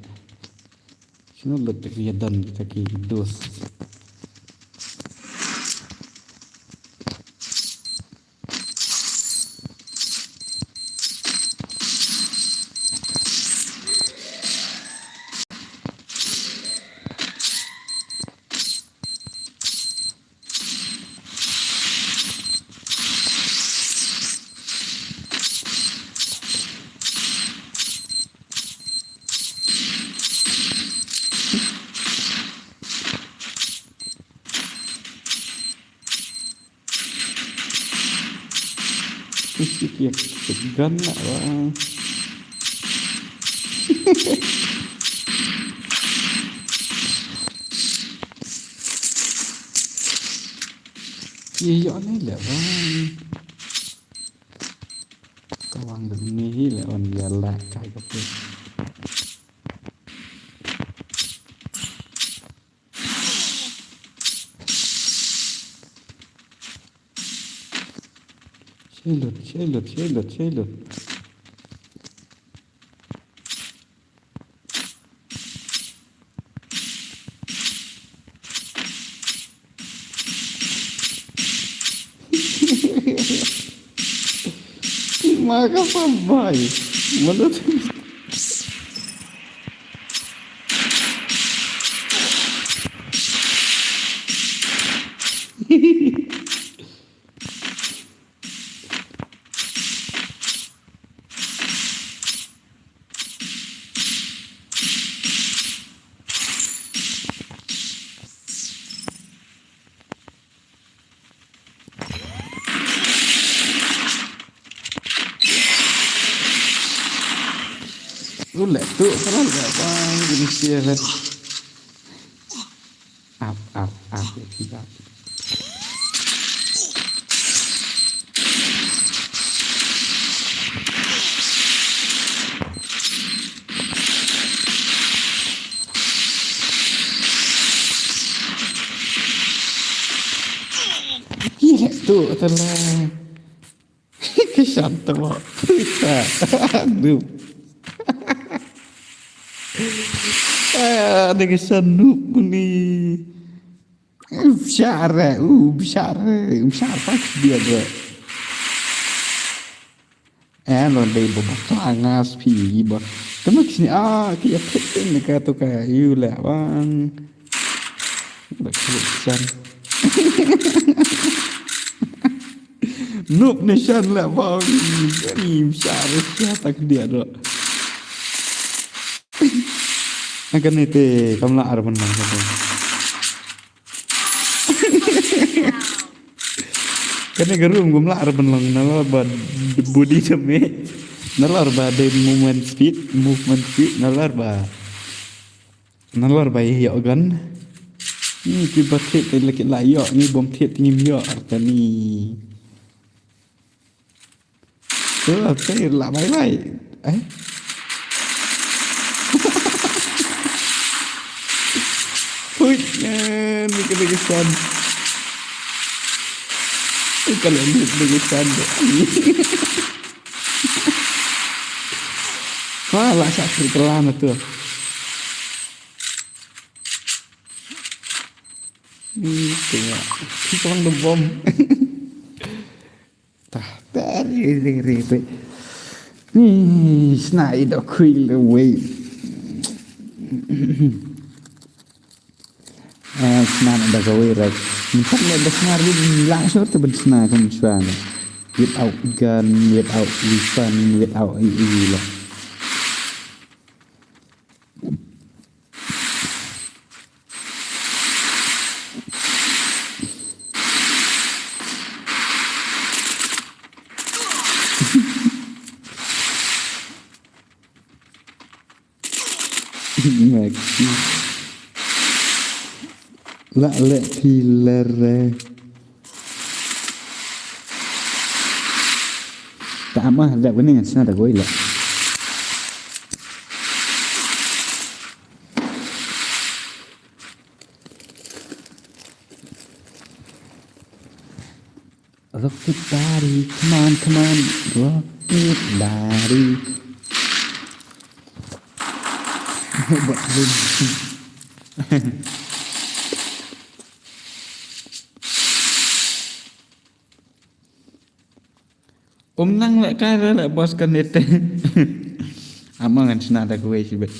Shino lut ki ya don kita ki dus. Isi ki gun lah bang. Ki yok ni lah bang. Ka wang dang ni hi lah wan ïa lah kai ka put. Shai lut, shai lut, shai lut, shai lut. Ma ka sa bai. Mana tu? Ule tu, salah le bang, gini sia le. Up, up, up, up. Ih, tu telah. Ka shan tama. Puta. Noob. Ah, ada ka shan noob ni. Bishar, uh, bishar, bishar pas dia tu. Eh, lo dei ba ba tlangas phi ba. Tama kini ah ki ya pit ni ka tu ka yu le bang. Ba klik san. Noob ni shan la bang. Ni bishar bishar tak dia tu. Angkan ni te kam la ar ban bang. Kane ka room kum lah ra ban long nalor ba body damage. Nalor ba de movement speed, movement speed nalor ba. Nalor ba ïoh gun. Ni ki ba thied te laki la ïoh, ni bom thied te ngim ïoh kane. Tu lah, tu lah, bye bye. Eh? Hui, eh, ni kena kesan. Ni kalau ni kena kesan tu. Wah, lah sakit telan tu. Ni tengok. Kita orang debom. Tah, tari, tari, tari. Ni, sna i da khuil da wei. Eh, sna da khuil da wei. Ni tak le da sna ri lang sor te ben sna kan sna. Without gun, without weapon, without i, i la. Mek. La le pilar. Ta ama da kuning sna da goi la. Rocket Daddy, come on, come on, Rocket Daddy. Buat game. Um nang leh kai re leh bos kan ite. Ama ngan sna da kawei sibet.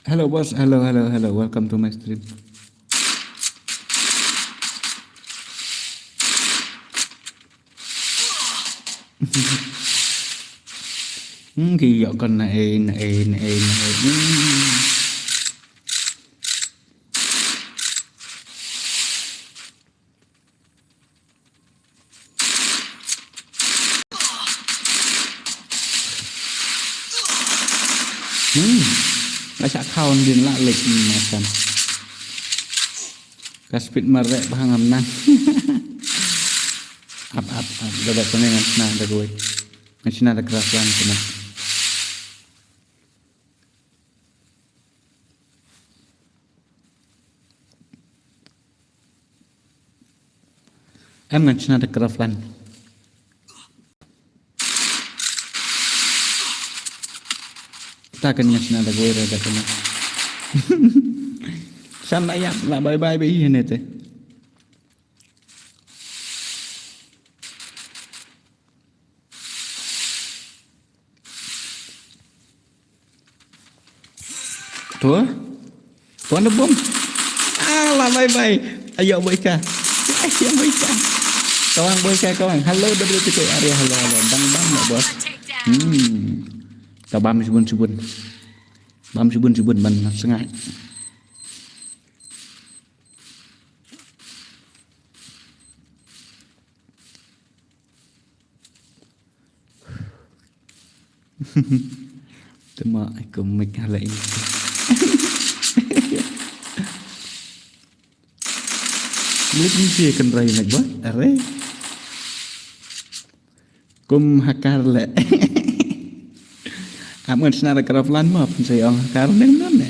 Hello, boss. Hello, hello, hello. Welcome to my stream. Hmm, ki yok kan na e, na e, na e, na e. Hmm. Hmm. Nga shah khaw ndin la lek ni masan. Ka speed mar rek bha ngam nang. Ap, ap, ap. Da da kane ngan sna da goi. Ngan sna da craft lan kane. Em ngan sna da craft lan. Ta kan ngan sna da goi da kane. San la yap la bye bye be hi ne te. Tuh. Tuh, ada bom. Alah, bye bye. Ayo, Boyka. Ayo, Boyka. Kawang, Boyka, kawang. Hello, W T K area. Hello, hello. Bang, bang, mak bos. Hmm. Ta bam sibun, sibun. Bam sibun, sibun ban sngap. Te ma ai kum mik hala ini. Mik ni si kan rai nak ba? Are. Kum hakar le. Am ngan sna da craft lan ma pun sa ong hakar neng non ne.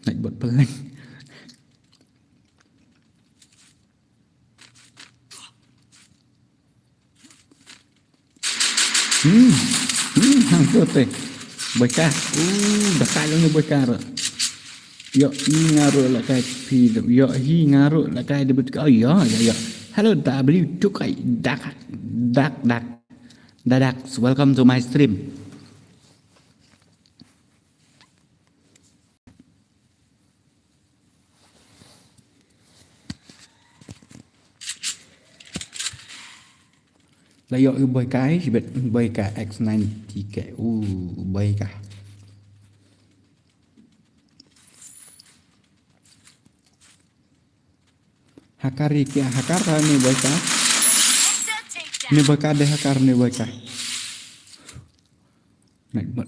Nak buat peleng. Hmm. Hmm, hang tu te. Boyka. Uh, da kai long ni Boyka ro. Yo, i nga ro la kai pi. Yo, hi nga ro la kai de but. Oh, yo, yo, yo. Hello, W two kai. Dak, dak, dak. Dadak. Welcome to my stream. La ïoh ïa u Boyka, eh, shibit Boyka X ninety K. Uh, Boyka. Hakari ki hakar ha ni boy ka. Ni boy ka de hakar ni boy ka. Naik bot.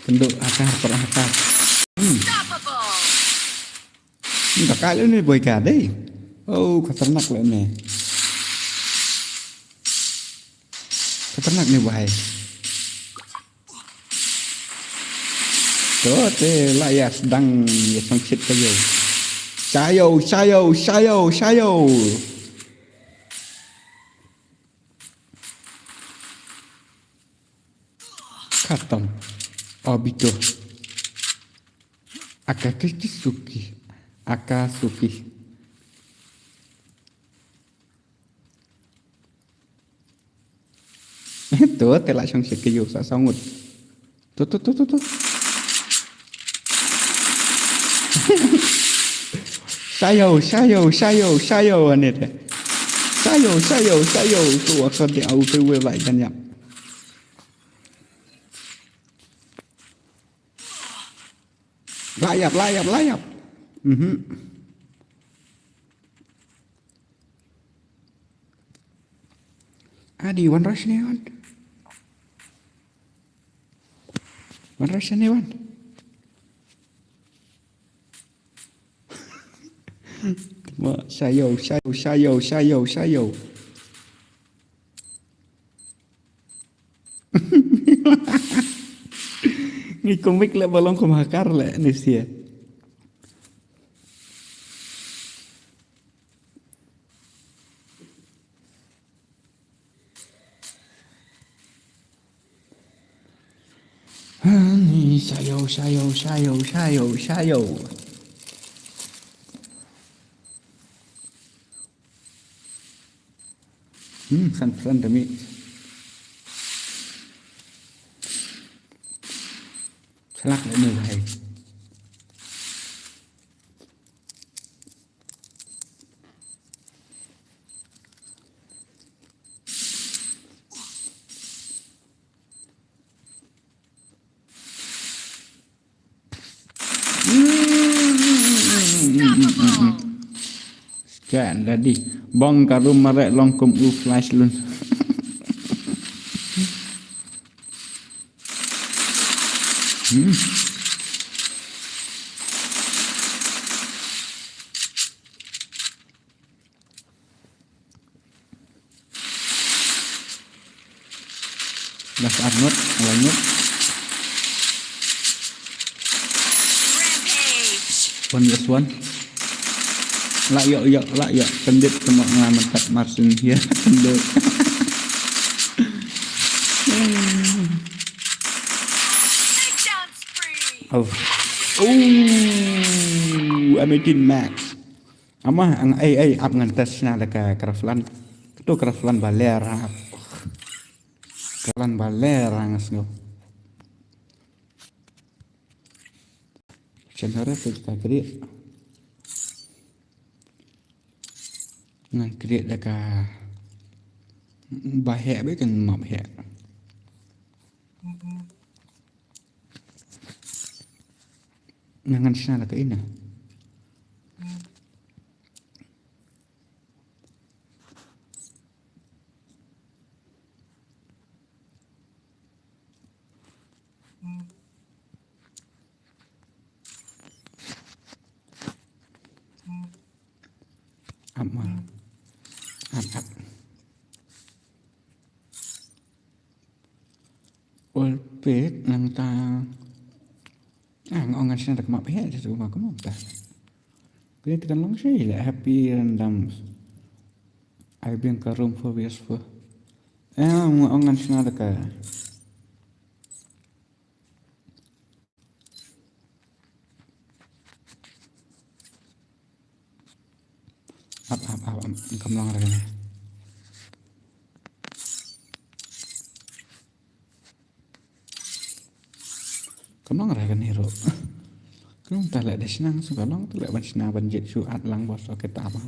Kenduk akar per akar. Hmm. Ni bakal ni boy ka dei. Oh, khatarnak le ni. Khatarnak ni boy. To te la ya sdang ya song shit ka yo. Shayo, shayo, shayo, shayo. Khatam. Obito. Akatsuki. Akatsuki. To, te la shong shit ka yo sa sangut. To, to, to, to, to. Shayo, shayo, shayo, shayo, ane te. Shayo, shayo, shayo. To, akor de au te we bai kan yap. Layap, layap, layap. Mhm. Adi, wan rush ni wan. Wan rush ni wan. Ma, shayo, shayo, shayo, shayo, shayo. Ngi komik le balong kum hakar le ni sia. Ani, shayo, shayo, shayo, shayo, shayo. Hmm, san friend demi. Salak le ni bhai. Scan tadi. Bong ka room mareh long kum u flash lun. Hmm. Last armor, lanjut. One versus one. Lah yok yok lah yok kendit kena ngelamatkan Martin ya kendit. Oh. Oh, M eighteen Max. Ama ang ai ai ap ngan test na da ka Craftland. Ketu Craftland baler ap. Craftland baler ang sngo. Chen hara tu kita create. Ngan create da ka bahek be kan map hek. Ngan sna la ka ina. Ap ma. Ap ap. Ol pek nang ta. Ah, nga ong ngan sna da ka map heh, da ka map ta. Kini tekan long shi le happy random. Ai biang ka room for V S four. Eh, nga ong ngan sna da ka. Ap ap ap ap, kam long ra kane. Kam long ra kane ruh. Kam ta leh da shnang su ka long, ta leh ban shnang ban jied shu at lang bos, okay ta ba.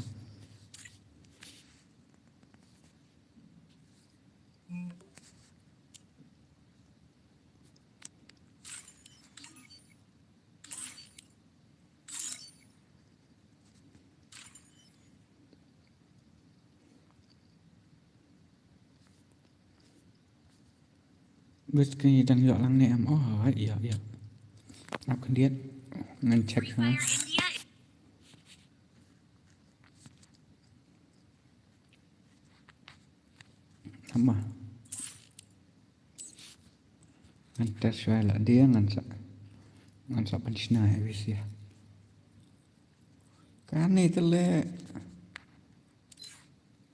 Bes ka ngi dang ïoh lang ne em? Oh, ïoh, ïoh. Ap khyndiat. Ngan check ha. Tama. Ngan test shuwa la dia ngan sa. Ngan sa pynshna ïa bes ïa. Kane te leh.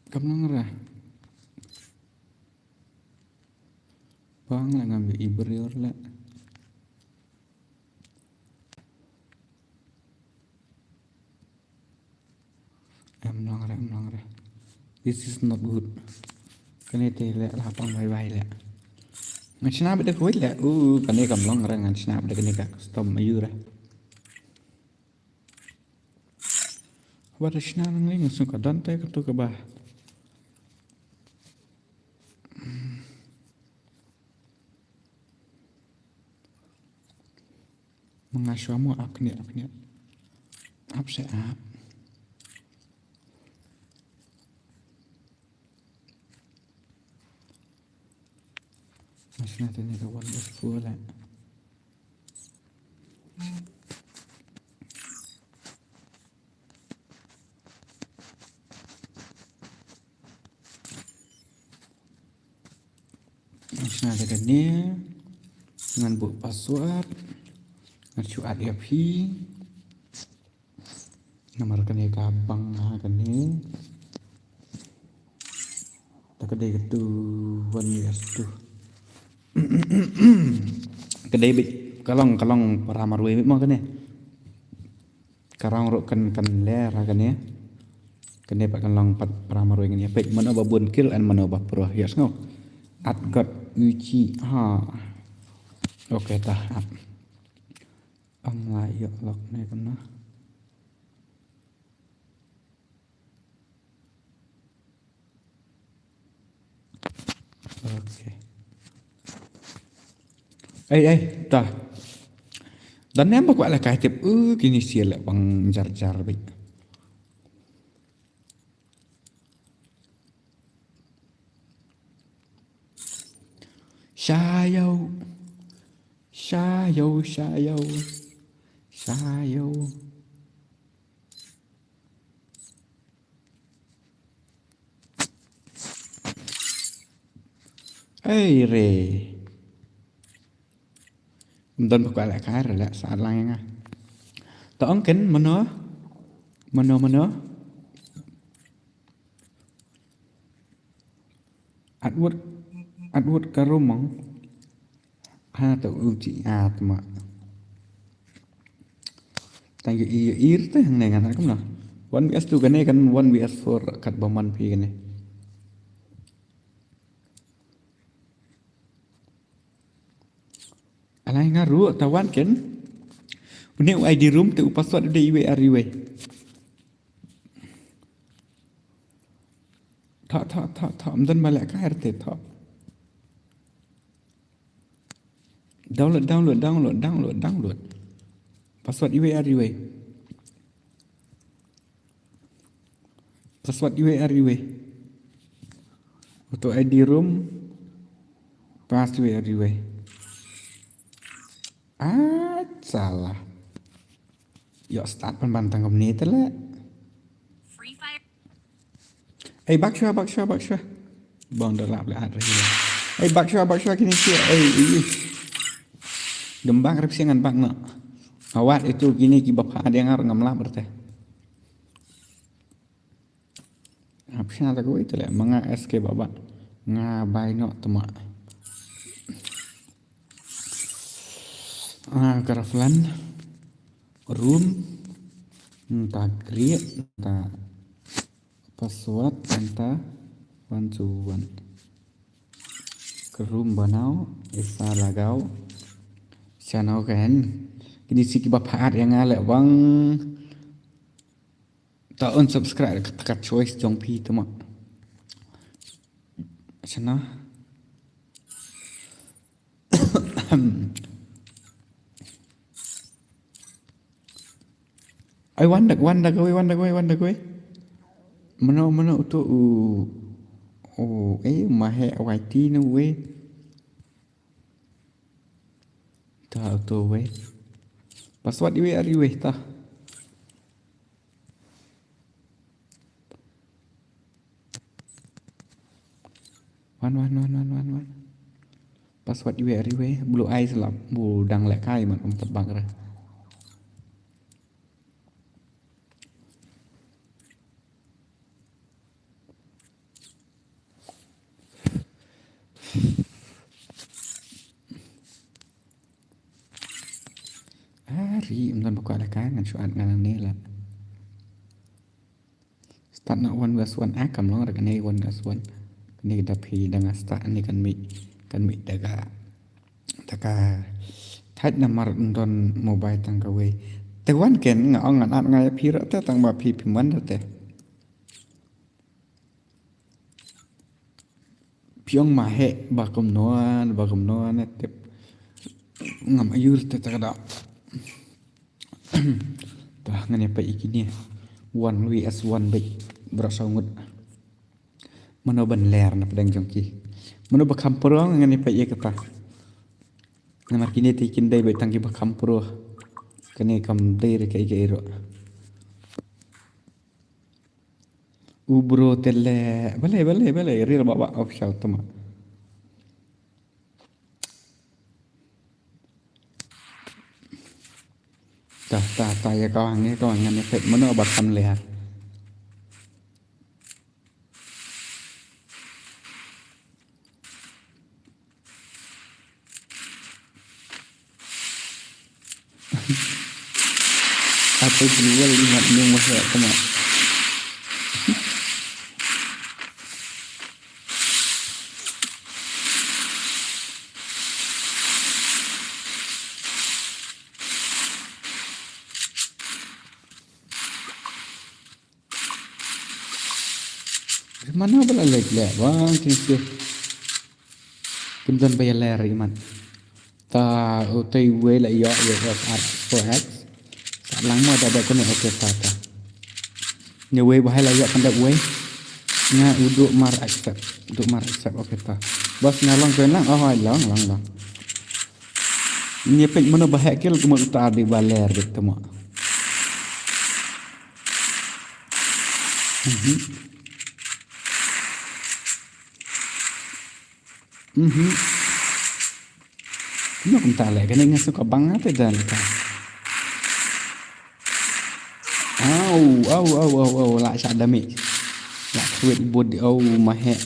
Kam long re. Bang leh ngam ïohi briew leh. Em long re, em long re. This is not good. Kane te leh la pang bye bye leh. Ngan shna bad da kawei leh. Uh, kane kam long re, ngan shna bad da kane ka custom ayu re. Ba da shna nang ling sung ka don te ka tu ka ba. Ma nga shuwa mo ap kniat, ap kniat. Ap se ap. Mas na tene ka wan bas pula. Ngan shna da kane, ngan buh password, ngan shu add ïa phi. Namar kane ka bang ha kane. Ta ka dei ka tu, one years tu. Ka dei bit ka long, ka long para marwei bit mo kane. Ka rong ruh kan, kan ler ha kane. Kane pat kan long pat para marwei kane. Peit mano ba bun kill and mano ba pro, ïa sngew. At got Uchiha. Okay, ta ap. Ang la ïoh lok ne kumno. Okay. Ei, ei, ta. Don ne em ba kwah lehkai tip, uh, kine sha leh bang jar jar beit. Shayo. Shayo, shayo. Shayo. Ei re. Ym don ba kwah lehkai re, leh sah lang ïa nga. To ong ken mano? Mano, mano? Atwut, atwut ka rumong. Ha to u chi at ma. Tang ïa i, ïa i te hangne ngan kumno. One V S two kane kan one V S four kat ba man phi kane. Alai nga ruh ta wan ken. Une u I D room te u password u dei iwei ar iwei. Tha, tha, tha, tha. Ym don ba lehkai te tha. Download, download, download, download, download. Password iwei ar iwei. Password iwei ar iwei. Uto I D room. Pass iwei ar iwei. Ah, salah. Ïoh start pynban tang kumne te leh. Ei, back shuwa, back shuwa, back shuwa. Bang da lap leh at re hi. Ei, back shuwa, back shuwa kine shuwa. Ei, ei, ei. Dum back rep sha ngan back noh. Awat itu kine kiba pha dia ngar ngam lap rete. Ap shna da kawei te leh ma nga S K Baba. Nga bai noh tma. Ah, Craftland. Room. Nta create, nta password, nta one two one. Ka room banau, isa lagau. Channel kan. Kini si kiba pha at ïa nga leh bang. Ta unsubscribe ka, ka choice jong phi tma. Shana. Ai, wan da, wan da kawei, wan da kawei, wan da kawei. Mano, mano uto u, u, eh, ma he Y T no we. Ta uto wei. Password iwei ar iwei ta. Wan, wan, wan, wan, wan, wan. Password iwei ar iwei. Blue eyes la bu dang leh kai man um tabang re. Ari, ym don ba kwah leh kai, ngan shu add nga nangne la. Start na one versus one, ah, kam long re kane one versus one. Kane da phi da nga start ne kan mih, kan mih da ka, da ka thait namar ym don mobile tang kawei. Te wan ken nga ong ngan add nga ïa phi ruh te tang ba phi phim wan ruh te. Phi ong ma heh ba kumno, ba kumno ne tip. Ngam aiu te ta ka da. Ta ngan ïa peit ïa kine. One versus one beit. Baroh saw ngut. Mano ban ler na pdeng jong ki. Mano ba kham pro ngan ïa peit ïa kata. Namar kine te kin dei beit tang ki ba kham pro. Kane kam dei re kaei kaei ruh. U bro te leh, balei, balei, balei, Real Baba Official te ma. Ta, ta, ta, ïa kawang, ïa kawang, ngan ïa peit mano ba kham leh. Apa global ingat nung masa kena. Mano ba la leh leh bang kin sih. Kim don ba ïa ler imat. Ta utei wei la ïoh ïa S R four X. Sa lang mo da ba kane, okay ta ta. Ni wei ba hai la ïoh pyndep wei. Nga u duk mar accept. Duk mar accept, okay ta. Bos nga long join lang. Oh, long long long. Ni pek mano ba heh kill kumno uta di ba ler bit tamo. Mhm. Mhm. Kumno kumta leh kane nga suka bang ate dan ka. Au, au, au, au, au, la sha damage. La kwit bud, au, ma heh.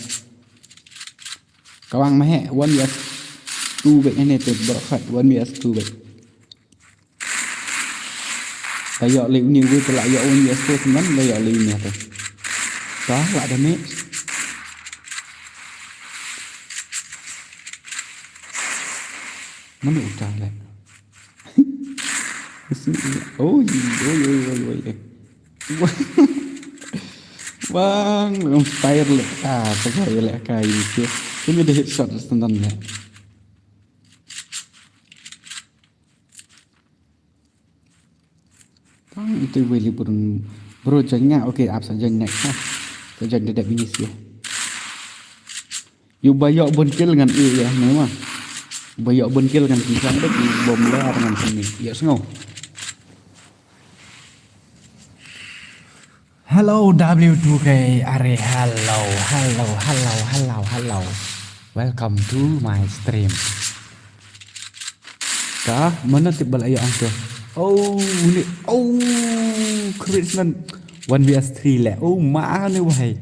Kawang ma heh, one versus two bek ne te bro khat, one versus two bek. La ïoh lei uni wei te la ïoh uni S P man la ïoh lei uni te. Bah la damage. Mano uta le. Oi, oi, oi, oi, oi. Bang, bang fire le. Ah, ta ka le ka ini ke. Ini de headshot standan le. Tang itu wei li burun bro join nga, okay, ap sa join next ha. Sa join da dep ini sih. Yu ba ïoh bun kill ngan i ya ne ma. Ba ïoh bun kill ngan ki sang dep bom lar ngan sini. Ïoh sngew. Hello W two K, are hello, hello, hello, hello, hello. Welcome to my stream. Ka mana tip bal ayo ang tu. Oh, ni, oh, Chrisman. One versus three le. Oh, ma ni wahai.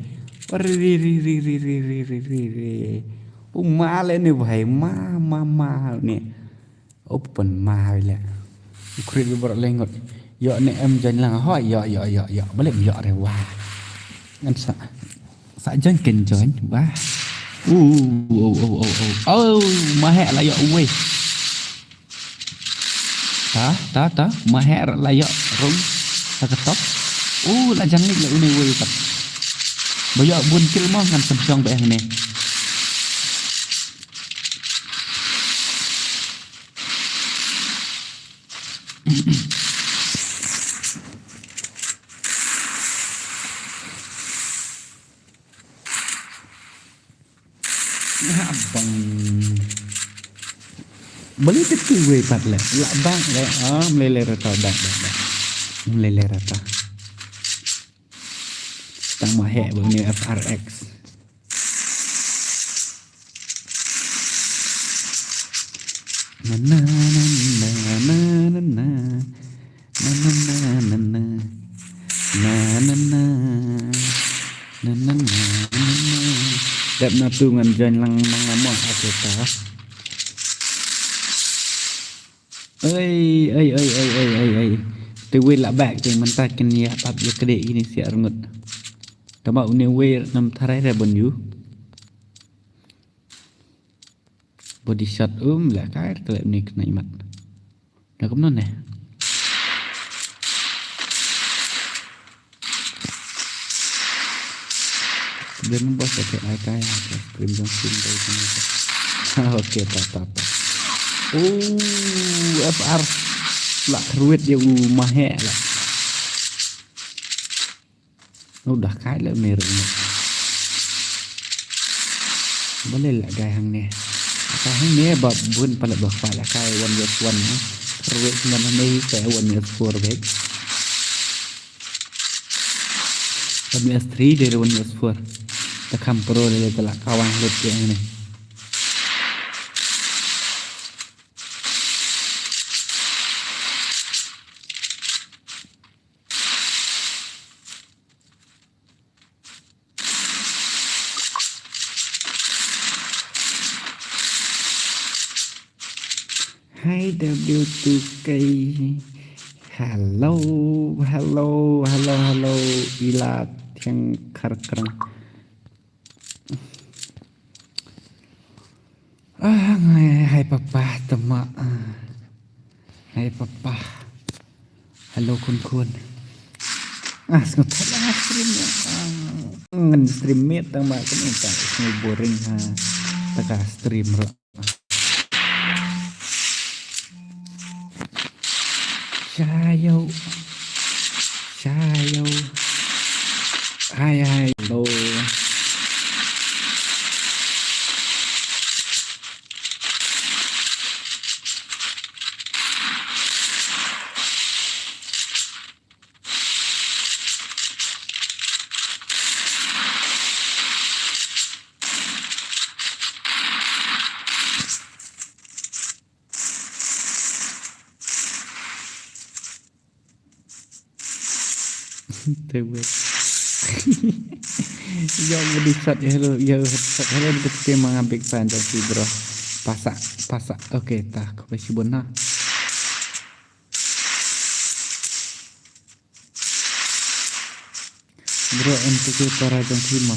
Ri ri ri ri ri ri ri ri ri. Oh, ma le ni wahai. Ma, ma, ma ni. Open ma le. Create bi baroh lengot. Ïoh ne em join lang. Hoi, ïoh, ïoh, ïoh, ïoh. Balik ïoh re wah. Ngan sa. Sa join ken join. Wah. Uh, oh, oh, oh, oh. Oh, ma heh la ïoh uwei. Ta, ta, ta. Ma heh la ïoh rung. Ta ka top. Uh, la jang lik la une uwei kat. Ba ïoh bun kill mo ngan pynshong ba eh ne. Abang. Balei te kiwei pat leh. Lah bang leh. Ah, mlei leh rata bang bang bang. Mlei leh rata. Tang ma heh bang ni F R X. Na na na na na na na. Na na na na na. Na na na. Na na na na na. Dep na tu ngan join lang nang na mo ha kita. Ai ai ai ai ai ai ai. Te wei lah back te mynta kin ïa pap ïa kdei ini siar ngut. Tama une wei nam tharai re bon yu. Body shot um la kai kle ni kena imat. Na kumno ne? Dia ni bos okay ai kai ha screen jong screen kai kena. Ha okay ta ta ta. Oh F R. La kruit dia u mahe la. Udah kai le mer ni. Balei la kai hangne. Kai hangne ba bun pala ba kai la kai one versus one. Ruwet man hangne kai one versus four bek. One versus three dari one versus four. Takam pro dari telak kawang lut ke hangne. Hi W two K. Hello, hello, hello, hello. Ila tiang karkrang. Ah, ngai hai papa tema. Ah. Hai papa. Hello khun khun. Ah, sngewthuh ba nga stream. Ah, ngan stream miet tang ba kan uta sngewboring ha. Taka stream ro. Shayo. Shayo. Hai hai. Hello. Te wet. Yo, body shot, hello, yo, headshot, hello, big fan jong si, bro. Pasa, pasa. Okay, ta, khublei shibun ha. Bro, en tu ke para jong si mo.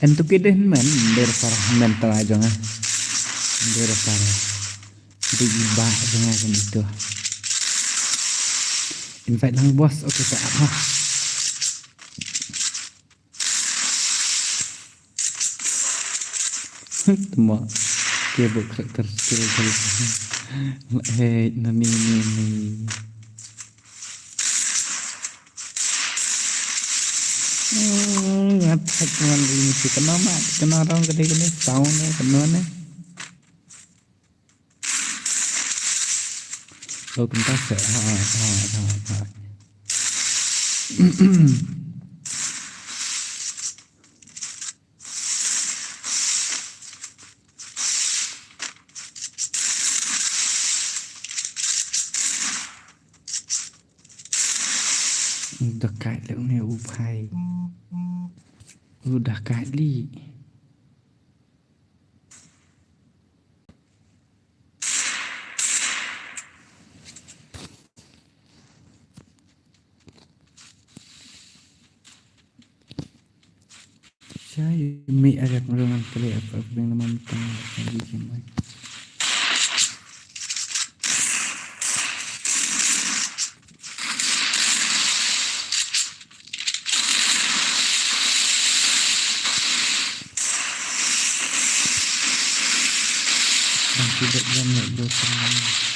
En tu ke deh men, der para men para jong ah. Der para. Di ba jong ah kan itu. Invite lang bos, okay ta ha. Tuma. Ke bu karakter skill kali. Hey, nani ni ni. Hmm, ngat hak man ini sih kena mak, kena orang kena kena sound ni, kena ni. Lo kumta se, ha ha ha ha. Dah kait le une u phai. U dah kait li. Shai mi arep ngrungan kali apa bing naman tang lagi kimai. Bang tidak jam nak dua puluh.